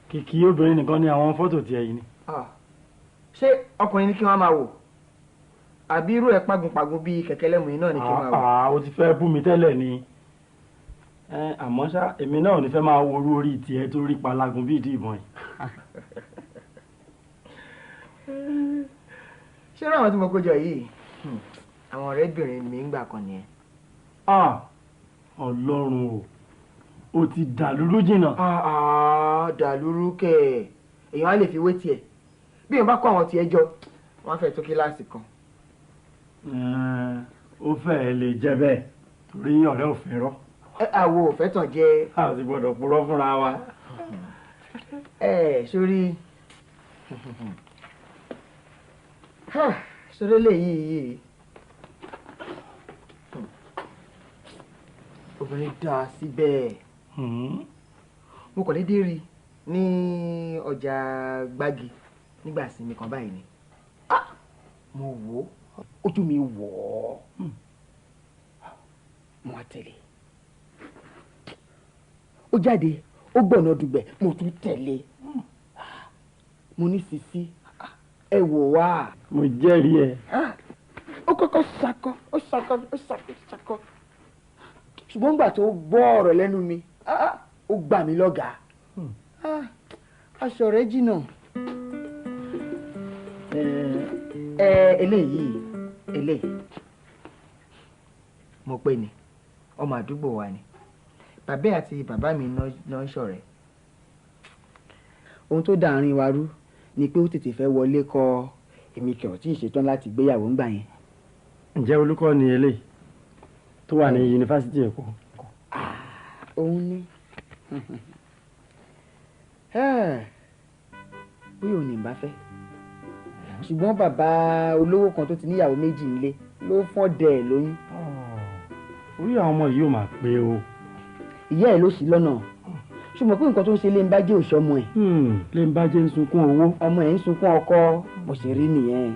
Kìkì obìnrin nìkan ni àwọn fọ́tò tiẹ̀ yìí ni. Ṣé ọkùnrin ni kí wọ́n máa wò? Àbí irú ẹ̀ pagunpagun bíi kẹ̀kẹ́ lẹ́mù yìí náà ni kí wọ́n máa wò? O ti fẹ́ bú mi tẹ́lẹ̀ ni. Àmọ́ ṣá èmi náà ò ní fẹ́ máa wo orú orí tiẹ̀ tó rí palagun bí ìdí ìbọn yìí. Ṣé irú àwọn tí mo kó jọ yìí, àwọn ọ̀rẹ́bìnrin mi ń gbà kan nìyẹn. Ọlọ́run o, o ti dàlúrú jìnnà. Dàlúrú kẹ̀, èèyàn á lè fi wé tiẹ̀. Bí èèyàn bá kó àwọn tiẹ̀ jọ, wọ́n á fẹ́ tó kíláàsì kan. Ó fẹ́ẹ̀ lè jẹ́ bẹ́ẹ̀ torí ọ̀rẹ́ ò fẹ́ rọ́. Àwo ò fẹ́ tàn jẹ. A sì gbọ́dọ̀ purọ́ fúnra wa. Sórí sórí léyìí obìnrin dáa síbẹ̀. Mo kàn déédéé rí ní ọjà Gbági nígbà ìsinmi kan báyìí ni. Mo wò ó, ojú mi wọ̀ ọ́, mo wá tẹ̀lé. Ó jáde, ó gbọ̀nà dùgbẹ̀, mo tún tẹ̀lé. Mo ní sisi, ẹ wò wá. Mo jẹ́rìí ẹ. Ó kọ́kọ́ ṣakọ, ó ṣakọ, ó ṣakọ, ṣakọ. Ṣùgbọ́n nígbà tó gbọ́ ọ̀rọ̀ lẹ́nu mi, ó gbà mí lọ́gàá. Aṣọ rẹ̀ jìnnà. Eléyìí, eléyìí. Mo pè ní, ọmọ àdúgbò wa ni. Bàbá àti bàbá mi náà ń ṣọ̀rẹ́. Ohun tó dá àárín wa rú ni pé ó tètè fẹ́ wọlé kọ èmi kẹ̀ ọ́ tí ì ṣetán láti gbéyàwó ńgbà yẹn. Ǹjẹ́ olùkọ́ ni eléyìí tó wà ní yunifásítì Èkó? Òun ni. Bóyá òun ní ìbá fẹ́. Ṣùgbọ́n bàbá olówó kan tó ti níyàwó méjì nílé ló fọ́n dẹ̀ ẹ̀ lóyún. Orí àwọn ọmọ yìí ò máa pé o. Ìyá ẹ̀ ló ṣì lọ́nà. Ṣùgbọ́n pé nǹkan tó ń ṣe Léńbájẹ́ ò ṣọmọ ẹ̀. Léńbájẹ́ ń sunkún owó. Ọmọ ẹ̀ ń sunkún ọkọ, bó ṣe rí nìyẹn.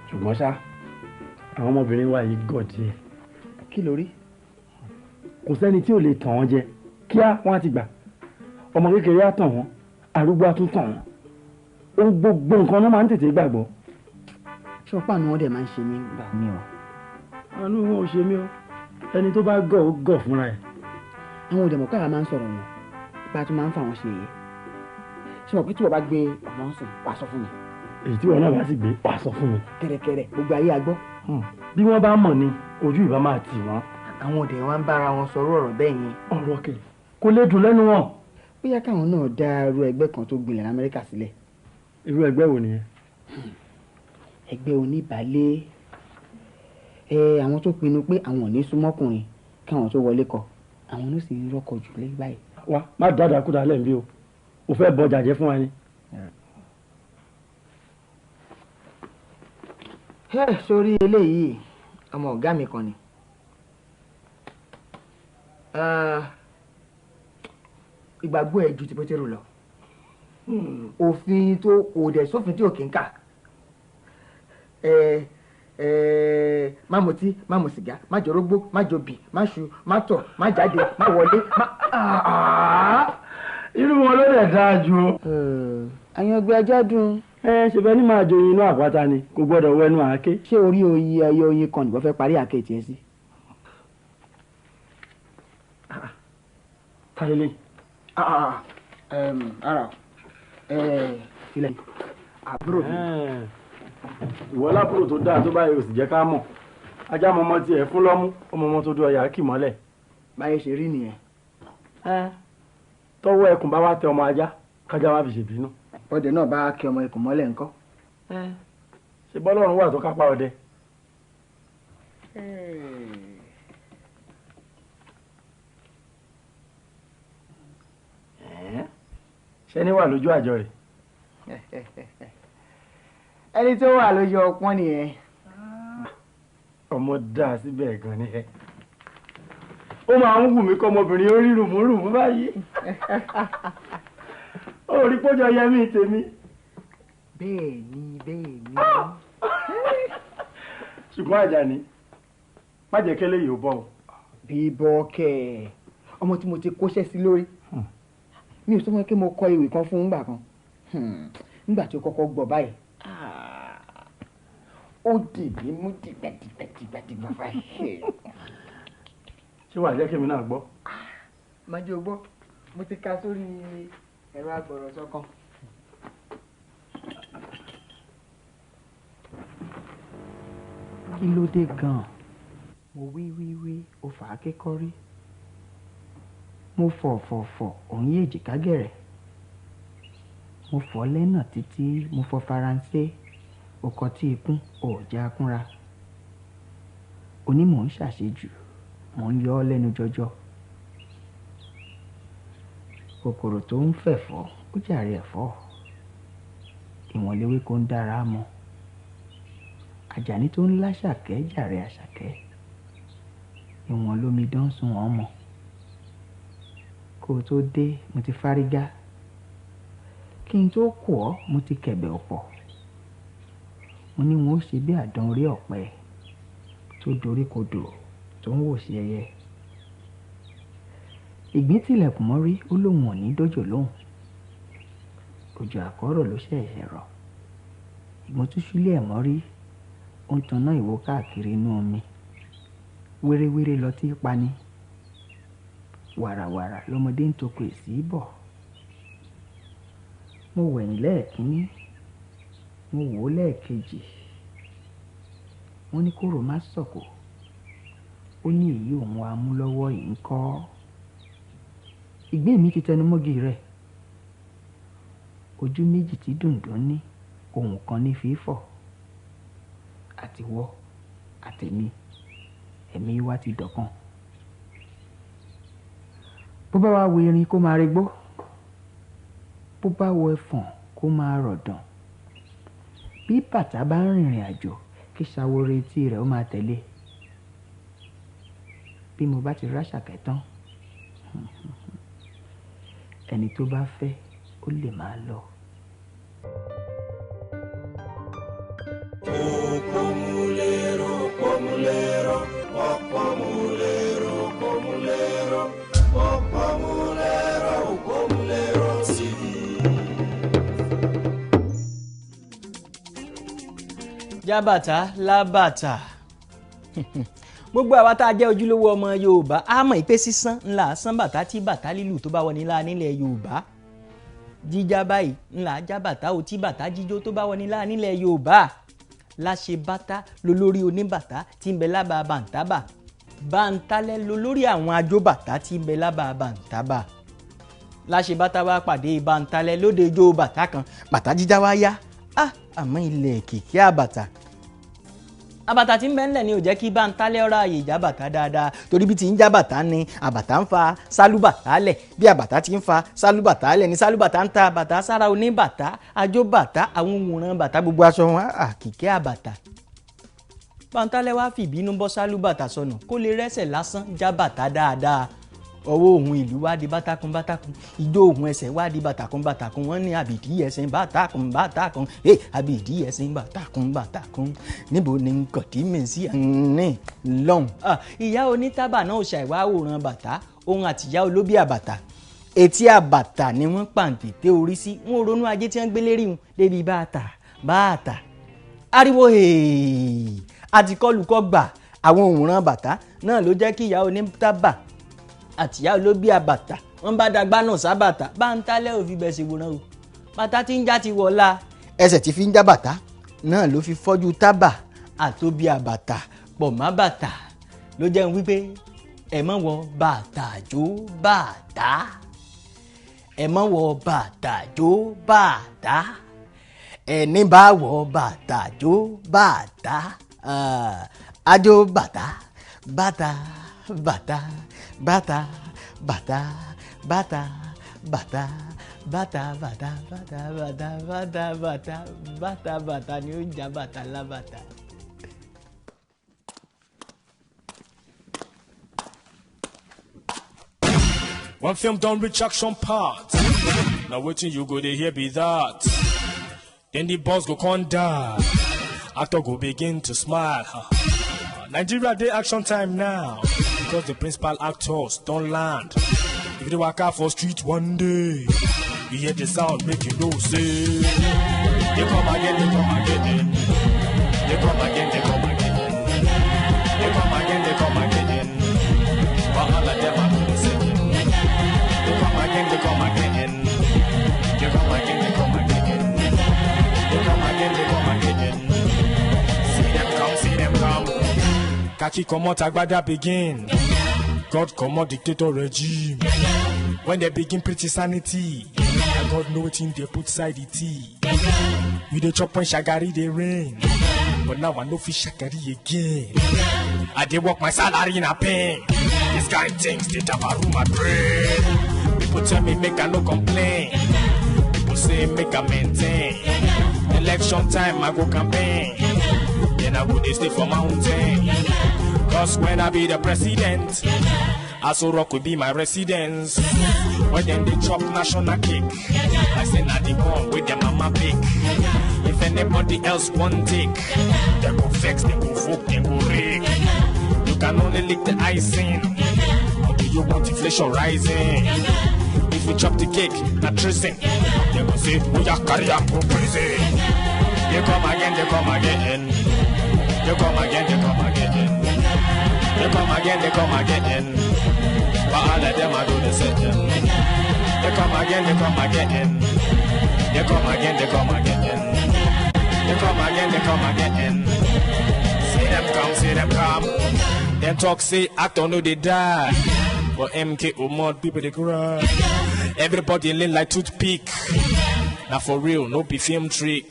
Ṣùgbọ́n ṣá, àwọn ọmọbìnrin wa yìí gọ̀ díẹ̀. Kí ló rí? Kò sẹ́ni tí ò lè tàn wọ́n jẹ. Kíá wọ́n á ti gbà. Ọmọ kékeré á tàn wọ́n, arúgbó á tún tàn wọ́n. Ohun gbogbo nǹkan náà máa ń tètè gbàgbọ́. Ṣé ọ̀pá àánú wọn dẹ̀ máa ń ṣe mí gbà mí o? Àánú wọn ò ṣe mí o. Ẹni tó bá gọ̀ ó gọ̀ fúnra ẹ̀. Àwọn òdẹ̀mọ̀ kára máa ń sọ̀rọ̀ wọn, bá a tún máa ń fà wọ́n ṣe yẹ̀yẹ́. Ṣé mo pé tí wọ́n bá gbé ọmọ ń sùn, wàá sọ fún mi. Èyí tí wọn náà bá sì gbé, wàá sọ fún mi. Kẹ̀rẹ̀kẹ̀rẹ̀ gbogbo ayé a gbọ́. Bí wọ́n bá mọ̀ ni, ojú ìbá máa tì wọ́n. Àwọn òdẹ̀ wa ń bára wọn sọ̀rọ̀ ọ̀rọ̀ bẹ́ẹ̀ yẹn. Ọ̀rọ̀ kẹ̀ kò lè dùn lẹ́nu wọn. Bóyá káwọn náà dá irú ẹgbẹ́ kan tó gbilẹ̀ l'Amẹ́ríkà sílẹ̀. Irú ẹgbẹ́ wo nìyẹn? Ẹgbẹ́ oníbàálé, àwọn tó pinnu pé àwọn ò ní súnmọ́kùnrin káwọn tó wọlé kọ, àwọn ló sì ń rọ́kọ jù lẹ́yìn báyìí. Wa má dáadáa kúta lẹ́ǹbí o, ò fẹ́ bọjà jẹ́ fún wa ni. Sórí eléyìí, ọmọ ọ̀gá mi kan ni. Ìgbàgbọ́ ẹ̀ ju ti Pétérù lọ. Òfin tó kò dẹ̀ sófin tí ò kí ń kà. Má mutí, má mu sìgá, má jọrógbó, má jobì, má ṣu, má tọ̀, má jáde, má wọlé, má. Irú wọn ló dẹ̀ dáa ju o. Àyàngbé ajá dùn. Ṣe bẹ́ẹ̀ ni máa joyin inú àpáta ni, kò gbọ́dọ̀ wẹnu àáké. Ṣé orí oyin ẹyọ oyin kan nìwọ fẹ́ parí àáké tiẹ̀ sí? Tálélé. Ara ilẹ̀ àbúrò mi. Ìwọ lábúrò tó dáa tó báyìí ò sì jẹ́ ká mọ̀. Ajá mọmọ tiẹ̀ fún lọ́mú, ọmọ ọmọ tó dún ọyà kì mọ́lẹ̀. Báyìí ṣe rí nìyẹn. Tọ́wọ́ ẹkùn bá wá tẹ ọmọ ajá, kájá má fi ṣèbínú. Ọdẹ náà bá kí ọmọ ẹkùn mọ́lẹ̀ ńkọ́. Ṣé bọ́lọ́run wà tó kápá ọdẹ? Ṣé ní wà lójú àjọ rẹ̀? Ẹni tó wà lójú ọpọ́n nìyẹn. Ọmọ dáa síbẹ̀ gan ni ẹ. Ó máa ń wù mí kọ́ ọmọbìnrin ó rí rùmúrùmú báyìí. Ó rí pójọ yẹmí tèmi. Bẹ́ẹ̀ ni, bẹ́ẹ̀ ni. Ṣùgbọ́n Àjàní, má jẹ́ kẹ́lẹ́ yìí ó bọ̀ o. Bíbọ́ kẹ̀, ọmọ tí mo ti kóṣẹ́ sí lórí. Mi ò sọ fún ẹ pé mo kọ ìwé kan fún ńgbà kan. Nígbà tí ó kọ́kọ́ gbọ́ báyìí, ó dì mí mú dìgbàdìgbàdìgbàdìgbà báyìí. Ṣé wàá jẹ́ kí èmi náà gbọ́? Má jẹ́ o gbọ́, mo ti ka sórí ẹ̀rọ agbọ̀rọ̀sọ kan. Kí ló dé gan-an? Mo wí wí wí, ó fà á kékọ́rí. Mo fọ̀ fọ̀ fọ̀, òun yé èjìká gẹ̀rẹ̀. Mo fọ̀ lẹ́nà títí, mo fọ̀ Faransé. Ọkọ̀ tí ikún ò jẹ́ akúnra. Onímọ̀ ń ṣàṣejù, mò ń yọ ọ́ lẹ́nu jọjọ. Kòkòrò tó ń fẹ̀fọ́, ó jàre ẹ̀fọ́. Ìwọ̀n léwéko ń dára mọ́. Àjàní tó ń láṣàkẹ́ jàre àṣàkẹ́. Ìwọ̀n lomidan sun wọ́n mọ́. Kó o tó dé, mo ti fárígá. Kí n tó kù ọ́, mo ti kẹ̀bẹ̀ ọ̀pọ̀. Mo ní wọn ó ṣe bí àdán orí ọ̀pẹ tó dorí kodò tó ń wò sí ẹyẹ. Ìgbín tilẹ̀kùn mọ́rí, ó lóun ò ní dójò lóhùn. Òjò àkọ́rọ̀ ló ṣẹ̀ṣẹ̀ rọ̀. Ìgbín tún ṣúlẹ̀ ẹ̀ mọ́rí, ó ń taná ìwo káàkiri inú omi. Wéréwéré lọtí pani. Wàràwàrà lọmọdé ń toko èsì bọ̀. Mo wẹ̀yìn lẹ́ẹ̀kínní, mo wò ó lẹ́ẹ̀kejì. Wọ́n ní kóró má sọ̀kò. Ó ní èyí òun amúlọ́wọ́ yìí ń kọ́. Ìgbín mi ti tẹnu mọ́gi rẹ̀. Ojú méjì tí dùndún ní, ohùn kan ní fífọ̀. Àtiwọ́, àtèmi, ẹ̀mí wa ti dọ̀kan. Bó bá wá wo erin kó máa regbó. Bó bá wo ẹfọ̀n kó máa rọ̀dàn. Bí bàtà bá ń rìnrìn àjò, kí ṣaworo etí rẹ̀ ó máa tẹ̀lé. Bí mo bá ti ráṣàkẹ́ tán, ẹni tó bá fẹ́ ó lè máa lọ. Òpómúléró, òpómúléró, òpómúléró, òpómúléró, òpómúléró, òpómúléró TV. Jábàtà lábàtà. Gbogbo àwa tá a jẹ́ ojúlówó ọmọ Yorùbá á mọ̀ pé sísan ńlá sán bàtà tí bàtà lílù tó bá wọni lá nílẹ̀ Yorùbá. Jíjá báyìí ńlá jábàtà ò tí bàtà jíjó tó bá wọni lá nílẹ̀ Yorùbá. Láṣẹ bàtà lolórí oníbàtà tí ń bẹ lábàá bàǹtábà. Bàǹtálẹ̀ lolórí àwọn ajóbàtà tí ń bẹ lábàá bàǹtábà. Láṣẹ bàtà wá pàdé Bántálẹ́ lóde ijó bàtà kan, bàtà jíjá wá yá. Àmọ́ ilẹ̀ kìkì àbàtà. Àbàtà tí ń bẹ ńlẹ̀ ni ò jẹ́ kí Bántálẹ́ ọ̀rá àyè ìjà bàtà dáadáa, torí bí ti ń já bàtà ni àbàtà ń fa sálúbàtà lẹ̀, bí àbàtà ti ń fa sálúbàtà lẹ̀ ni sálúbàtà ń ta bàtà sára oníbàtà, àjò bàtà, àwọn òwòrán bàtà, gbogbo aṣọ wọn àkìkẹ́ àbàtà. Bántálẹ́ wá fìbínú bọ́ sálúbàtà sọnù kó lè rẹ́sẹ̀ lásán já bàtà dáadáa. Ọwọ́ òun ìlú wá di bátakùn bátakùn, ijó òun ẹsẹ̀ wá di bàtàkùn bàtàkùn, wọ́n ní àbìdí ẹ̀sìn bàtàkùn bàtàkùn, ẹ àbìdí ẹ̀sìn bàtàkùn bàtàkùn, níbo ni nkọ̀tí mi sí ní lọ́hùn. Ìyá onítàbà náà ṣàìwá àwòrán bàtà, òun àtìyá olóbì àbàtà, etí àbàtà ni wọ́n pàǹtẹ̀tẹ̀ orí sí, wọ́n ronú ajé tí wọ́n gbélé rí wọn débi bàtà bàtà. Ariwo àtikọ́lùkọ́ gbà àwọn òwòrán bàtà náà ló jẹ́ kí ìyá onítàbà àtìyá olóbí àbàtà wọn bá dàgbà náà sábàtà. Bántálẹ́ ò fi bẹ́ẹ̀ ṣe wòran o, bàtà tí ń já ti wọ̀la, ẹsẹ̀ tí fi ń já bàtà náà ló fi fọ́jú tábà àtóbi àbàtà pọ̀ má bàtà, ló jẹ́ wípé ẹ má wọ bàtà jó bàtà, ẹ má wọ bàtà jó bàtà, ẹni bá wọ bàtà jó bàtà, àjò bàtà bàtà bàtà bàtà bàtà bàtà bàtà bàtà bàtà bàtà bàtà bàtà bàtà bàtà bàtà ni ó ń já bàtà lábàtà. One film don't reach action part. Now waiting you go dey hear be that. Then the boss go come down. Actor go begin to smile. Nigeria dey action time now, because the principal actors don't land. If they waka for street one day, you hear the sound, make you know say they come again, they come again, they come again, they come again, they come again, they come again. But all of them are the same. They come again, they come again, they come again, they come again, they come again, they come again. See them come, see them come. Kaki comot agbada begin. God comot dictator regime. When they begin pretty sanity, God know wetin they put side the tea. We dey chop when shagari dey rain, but now I no fit shagari again. I dey work my salary in a pain. This kind things dey dabaru my brain. People tell me make I no complain. People say make I maintain. Election time I go campaign. Then I go dey stay for mountain. Cause when I be the president, Aso Rock will be my residence. When them they chop national cake, I say na the one with their mama pick. If anybody else want take, they go vex, they go vote, they go rake. You can only lick the icing. Or do you want inflation rising? If you chop the cake, not tracing, they go say, we are carry am go prison. They come again, they come again. They come again, they come again. They come again, they come again. But all of them are do the same. They come again, they come again. They come again, they come again. They come again, they come again. See them come, see them come. Them talk say actor no they die. But MK Omod people they cry. Everybody lean like toothpick. Now for real, no be film trick.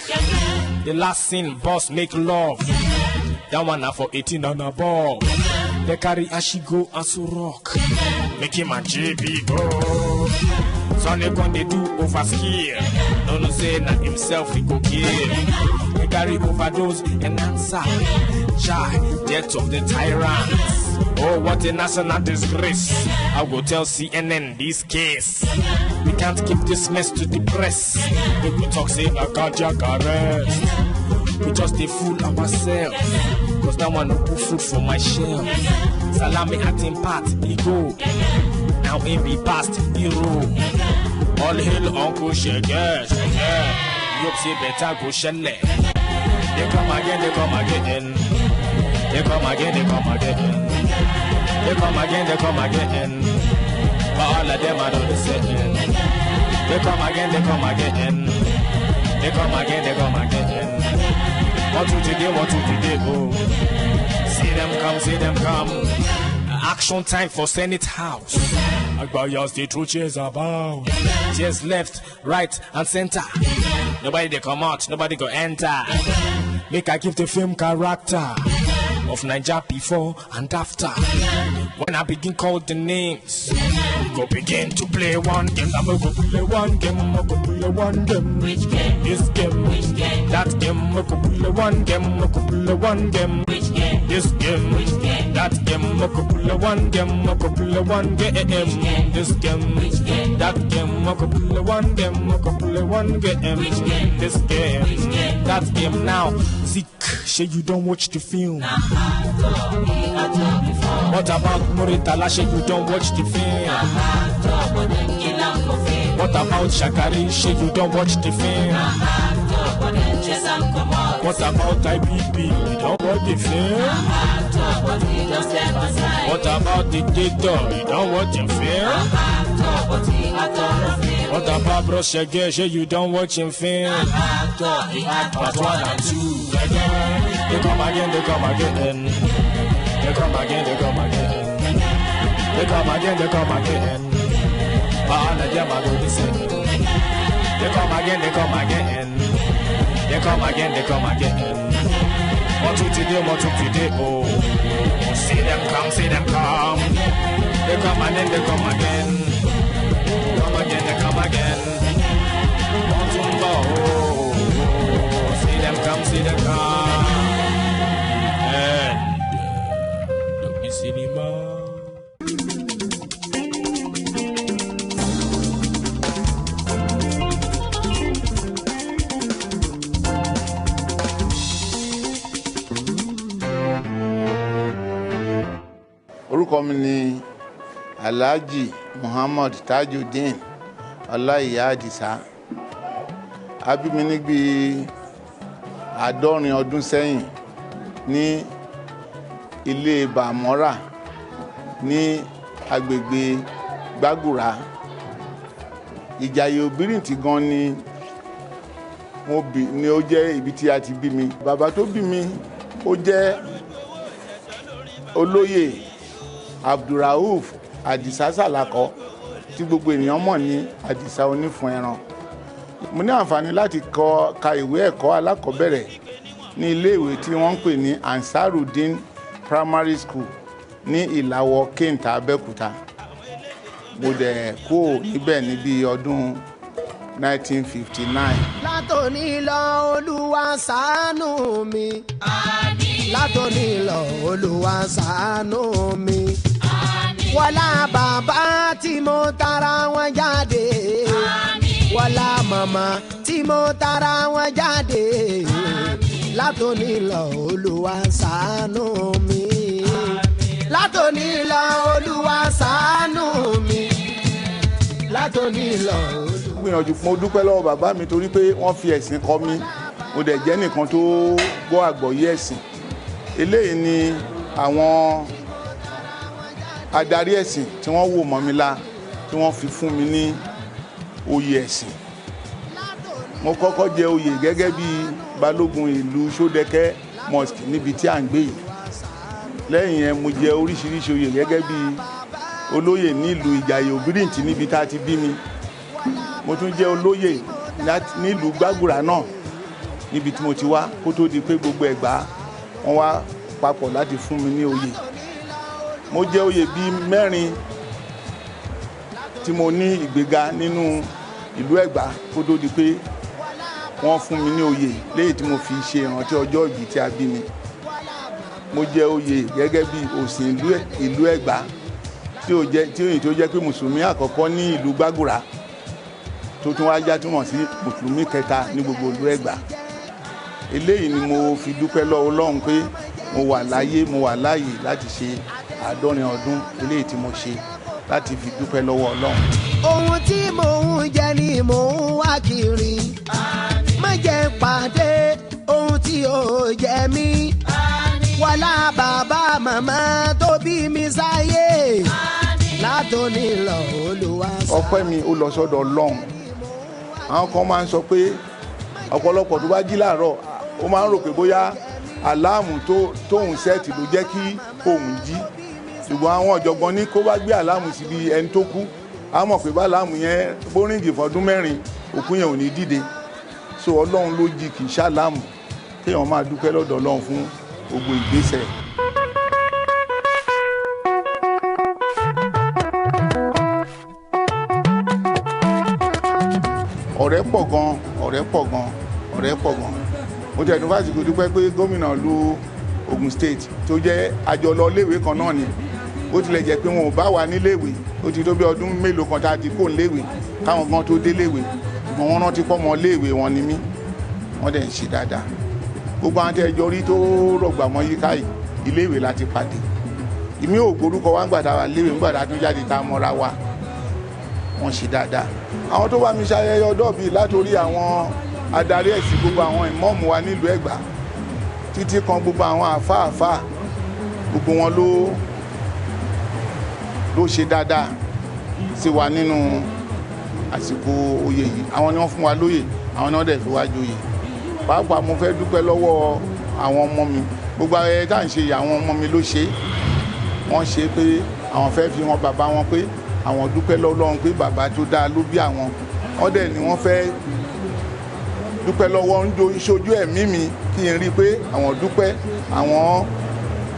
The last scene, boss make love. That one now for 18 and above. They carry Ashigo and so rock. Make him a JB go. Sonny gon they do overskill. No no say na himself he go kill. They carry overdose and answer. Chai, death of the tyrants. Oh, what a national disgrace. I go tell CNN this case. We can't keep this mess to the press. We go talk say na cardiac arrest. We just dey fool ourselves. Cause that one no put food for my shelf. Salami acting part, he go. Now he be past hero. All hail Uncle Shege, Shege. Hope say better go shelle. They come again, they come again. They come again, they come again. They come again, they come again. But all of them are not the same. They come again, they come again. They come again, they come again. 1, 2, 3, 1, 2, 3, oh. See them come, see them come. Now action time for Senate House. Agbayas they throw chairs about. Chairs left, right, and center. Nobody they come out, nobody go enter. Make I give the film character of Naija before and after. When I begin call the names, we go begin to play one game. I'm go play one game. I'm go play one game. Which game? This game. Which game? That game. I'm go play one game. I'm go play one game. Which game? This game. Which game? That game. I'm go play one game. I'm go play one game. Which game? This game. Which game? That game. I'm go play one game. I'm go play one game. Which game? This game. Which game? That game. Now, Zeke, say you don't watch the film. What about Muritala? Say you don't watch the film. What about Shakari? Say you don't watch the film. What about IBB? You don't watch the film. What about the dictator? You don't watch the film. What about Bro Shege? Say you don't watch him film. Part 1 and 2. They come again, they come again. They come again, they come again. They come again, they come again. All of them are go the same. They come again, they come again. They come again, they come again. 1, 2, 3, 1, 2, 3, oh. See them come, see them come. They come and then they come again. Come again, they come again. 1, 2, oh. See them come, see them come. And the cinema. Orúkọ mi ni Alhaji Muhammad Tajudeen Ọláìyá Àdìsá. A bí mi níbi 70 ọdún sẹ́yìn ní ilé Bàmọ́rà ní agbègbè Gbàgùrà. Ìjàyè Òbírìntì gan ni mo bí, ni ó jẹ́ ibi tí a ti bí mi. Bàbá tó bí mi ó jẹ́ olóyè Abdulrauf Àdìsá Sàlàkọ́ tí gbogbo ènìyàn mọ̀ ní Àdìsá onífun ẹran. Mo ní àǹfààní láti ka ìwé ẹ̀kọ́ alákọ̀ọ́bẹ̀rẹ̀ ní iléèwé tí wọ́n ń pè ní Ansarudeen Primary School ní Ìlàwọ̀ Kéńtà Abẹ́òkúta. Mo dẹ̀ kúrò níbẹ̀ níbi ọdún 1959. Látòní lọ Olúwa ṣàánú mi. Látòní lọ Olúwa ṣàánú mi. Wọlá bàbá tí mo tara wọn jáde. Wọlá màmá tí mo tara wọn jáde. Látòní lọ Olúwa ṣàánú mi. Látòní lọ Olúwa ṣàánú mi. Látòní lọ. Gbìyànjú, mo dúpẹ́ lọ́wọ́ bàbá mi torí pé wọ́n fi ẹ̀sìn kọ́ mi. Mo dẹ̀ jẹ́ nìkan tó gbọ́ àgbọ́yé ẹ̀sìn. Eléyìí ni àwọn adarí ẹ̀sìn tí wọ́n wò mọ́ mi lá tí wọ́n fi fún mi ní oyè ẹ̀sìn. Mo kọ́kọ́ jẹ oyè gẹ́gẹ́ bí balógun ìlú Ṣódẹkẹ́ Mosque níbi tí à ń gbé yìí. Lẹ́yìn yẹn mo jẹ oríṣiríṣi oyè gẹ́gẹ́ bí olóyè nílùú Ìjàyè Òbírìntì níbi tá a ti bí mi. Mo tún jẹ́ olóyè nílùú Gbàgùrà náà níbi tí mo ti wá kó tó di pé gbogbo Ẹ̀gbá wọ́n wá papọ̀ láti fún mi ní oyè. Mo jẹ oyè bíi 4 tí mo ní ìgbéga nínú ìlú Ẹ̀gbá kó tó di pé wọ́n fún mi ní oyè léyìí tí mo fi ṣe ìrántí ọjọ́ ìbí tí a bí mi. Mo jẹ oyè gẹ́gẹ́ bí òsìn ìlú Ẹ̀gbá tí ó jẹ́ pé mùsùlùmí àkọ́kọ́ ní ìlú Gbàgùrà tó tún wá já túmọ̀ sí mùsùlùmí kẹta ní gbogbo ìlú Ẹ̀gbá. Eléyìí ni mo fi dúpẹ́ lọ́wọ́ Ọlọ́run pé mo wà láyé, mo wà láàyè láti ṣe 70 ọdún eléyìí tí mo ṣe láti fi dúpẹ́ lọ́wọ́ Ọlọ́run. Ohun tí mò ń jẹ ni mò ń wá kiri. Má jẹ́ pàdé ohun tí ò jẹ mí. Wọlá bàbá màmá tó bí mi sáyé. Látòní lọ Olúwa. Ọpẹ́ mi ó lọ sọ́dọ̀ Ọlọ́run. Àwọn kan máa ń sọ pé ọ̀pọ̀lọpọ̀ tó bá jí láàárọ̀ ó máa ń rò pé bóyá àláàmù tóun sẹ́ẹ̀tì ló jẹ́ kí òun jí. Ṣùgbọ́n àwọn ọ̀jọ̀gbọ́n ní kó bá gbé àlámù síbi ẹni tó kú, á mọ̀ pé bá àlámù yẹn bóríǹgì fọdún 4, òkú yẹn ò ní dìde. So Ọlọ́run ló jí, kì í ṣàlámù. Kéèyàn máa dúpẹ́ lọ́dọ̀ Ọlọ́run fún gbogbo ìgbésẹ̀. Ọ̀rẹ́ pọ̀ gan, ọ̀rẹ́ pọ̀ gan, ọ̀rẹ́ pọ̀ gan. Mo tẹ̀ ní fásitì dúpẹ́ pé gómìnà lu Ogun State tó jẹ́ àjọlọ léèwé kan náà ni. Ó tilẹ̀ jẹ́ pé wọn ò bá wa níléèwé, ó ti tó bí ọdún mélòó kan tá a ti kó léèwé káwọn gan tó dé léèwé, ṣùgbọ́n wọ́n rántí pọ́ mọ́ léèwé wọn ni mí, wọ́n dẹ̀ ń ṣe dáadáa. Gbogbo àwọn tẹ́ ẹjọ́ rí tó rọ̀gbà mọ́ yíká yìí, iléèwé la ti pàdé. Ìmí ò gbórúkọ wa ńgbà tá a wà léèwé, ńgbà tá a tún jáde tá a mọ́ra wa, wọ́n ṣe dáadáa. Àwọn tó bá mi ṣayẹyẹ ọdọ́ bíi látòrí àwọn adarí ẹ̀sìn, gbogbo àwọn ìmọ̀ọ́mù wa nílùú Ẹ̀gbá, títí kan gbogbo àwọn àfáàfáà, gbogbo wọn ló ṣe dáadáa sí wa nínú àsìkò oyè yìí. Àwọn ni wọ́n fún wa lóyè, àwọn ni wọ́n dẹ̀ fi wá joyè. Pàápàá mo fẹ́ dúpẹ́ lọ́wọ́ àwọn ọmọ mi. Gbogbo ayẹyẹ tá à ń ṣe yìí, àwọn ọmọ mi ló ṣe. Wọ́n ṣe pé àwọn fẹ́ fi hàn bàbá wọn pé àwọn dúpẹ́ lọ́wọ́ pé bàbá tó dáa ló bí àwọn. Wọ́n dẹ̀ ni wọ́n fẹ́ dúpẹ́ lọ́wọ́ ń do ìṣojú ẹ̀mí mi kí n rí i pé àwọn dúpẹ́, àwọn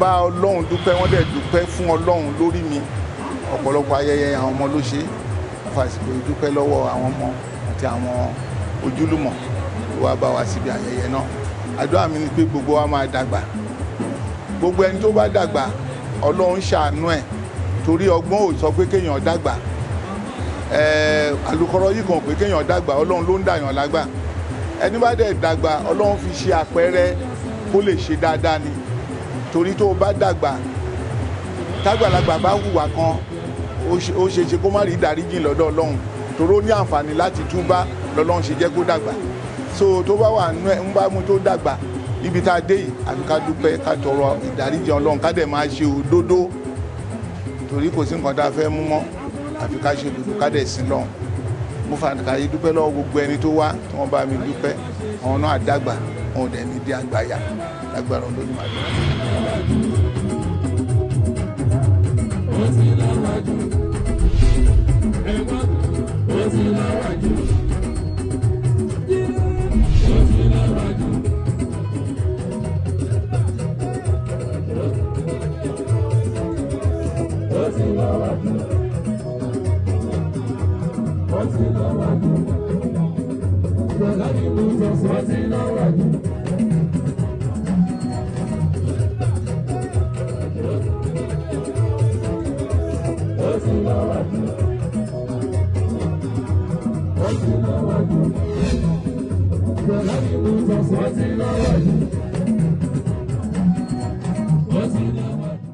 bá Ọlọ́run dúpẹ́, wọ́n dẹ̀ dúpẹ́ fún Ọlọ́run lórí mi. Ọ̀pọ̀lọpọ̀ ayẹyẹ àwọn ọmọ ló ṣe. Wọ́n fàsìkò dúpẹ́ lọ́wọ́ àwọn ọmọ àti àwọn ojúlùmọ̀ tó wá bá wa síbi ayẹyẹ náà. Àdúrà mi ni pé gbogbo wa máa dàgbà. Gbogbo ẹni tó bá dàgbà, Ọlọ́run ṣàánú ẹ̀, torí ọgbọ́n ò sọ pé kéèyàn dàgbà. Àlùkọ́rọ́ yìí kàn pé kéèyàn dàgbà, Ọlọ́run ló ń dàyàn lágbà. Ẹni bá dẹ̀ dàgbà, Ọlọ́run fi ṣe àpẹẹrẹ kó lè ṣe dáadáa ni. Torí tó bá dàgbà, tágbàlagbà bá hùwà kan, ó ṣe ṣe kó má rí ìdáríjìn lọ́dọ̀ Ọlọ́run, torí ó ní àǹfààní láti túbá lọ́lọ́run ṣe jẹ́ kó dàgbà. So tó bá wà nú ẹ̀ ń bá mú tó dàgbà níbi tá a dé yìí, àfi ká dúpẹ́, ká tọrọ ìdáríjìn Ọlọ́run, ká dẹ̀ máa ṣe òdodo, torí kò sí nǹkan tá a fẹ́ mú mọ́, àfi ká ṣe òdodo, ká dẹ̀ sin lọ́hùn. Mo fàkàyè dúpẹ́ lọ́wọ́ gbogbo ẹni tó wá tí wọ́n bá mi dúpẹ́. Àwọn náà dàgbà, wọn ò dẹ̀ ní di àgbàyà lágbára Olódùmarè. Ó ti lọ́wájú, ẹ̀gbọ́n, ó ti lọ́wájú, ó ti lọ́wájú. Ó ti lọ́wájú, ó ti lọ́wájú. Bọ̀dá mi kò sọ̀sọ̀, ó ti lọ́wájú. Ó ti lọ́wájú. Ó ti lọ́wájú. Bọ̀dá mi kò sọ̀sọ̀, ó ti lọ́wájú. Ó ti lọ́wájú.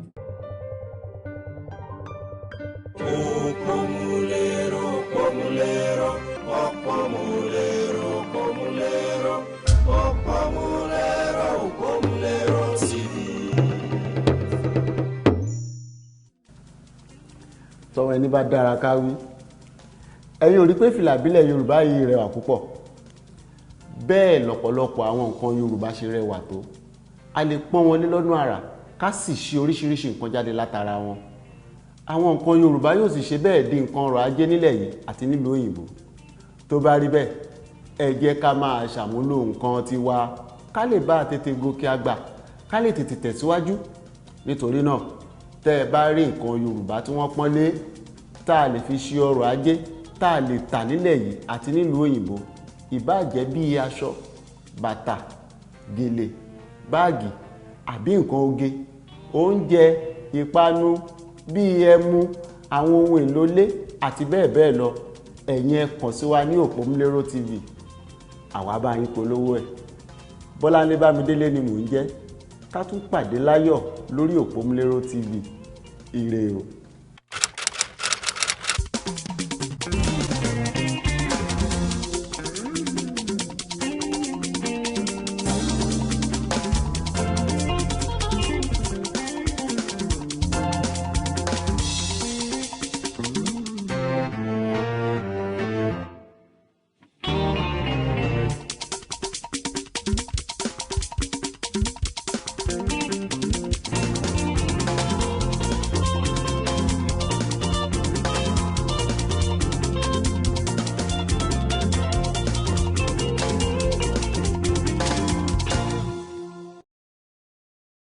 Òpómúléró, òpómúléró, òpómúléró, òpómúléró, òpómúléró, òpómúléró TV. Tọ́wọ́ ẹni bá dára ká wí. Ẹ̀yin ò rí pé fìlà ìbílẹ̀ Yorùbá yìí rẹwà púpọ̀? Bẹ́ẹ̀ lọ́pọ̀lọpọ̀ àwọn nǹkan Yorùbá ṣe rẹwà tó. A lè pọ́n wọn lé lọ́nà àrà ká sì ṣe oríṣiríṣi nǹkan jáde látara wọn. Àwọn nǹkan Yorùbá yóò sì ṣe bẹ́ẹ̀ di nǹkan ọrọ̀ ajé nílẹ̀ yìí àti nílùú òyìnbó. Tó bá rí bẹ́ẹ̀, ẹ jẹ́ ká máa ṣàmúlò nǹkan tiwa ká lè bá tètè gòkè àgbà, ká lè tètè tẹ̀síwájú. Nítorí náà, tẹ́ ẹ bá rí nǹkan Yorùbá tí wọ́n pọ́n lé, tá a lè fi ṣe ọrọ̀ ajé, tá a lè tà nílẹ̀ yìí àti nílùú òyìnbó, ìbáà jẹ́ bíi aṣọ, bàtà, gèlè, báàgì àbí nǹkan oge, oúnjẹ, ìpanu bíi ẹmu, àwọn ohun èlò ilé àti bẹ́ẹ̀ bẹ́ẹ̀ lọ, ẹ̀yin ẹ kàn sí wa ní Òpómúléró TV, àwa bá yín polówó ẹ̀. Bọ́láńlé Bámidélé ni mò ń jẹ́. Ká tún pàdé láyọ̀ lórí Òpómúléró TV. Ire o.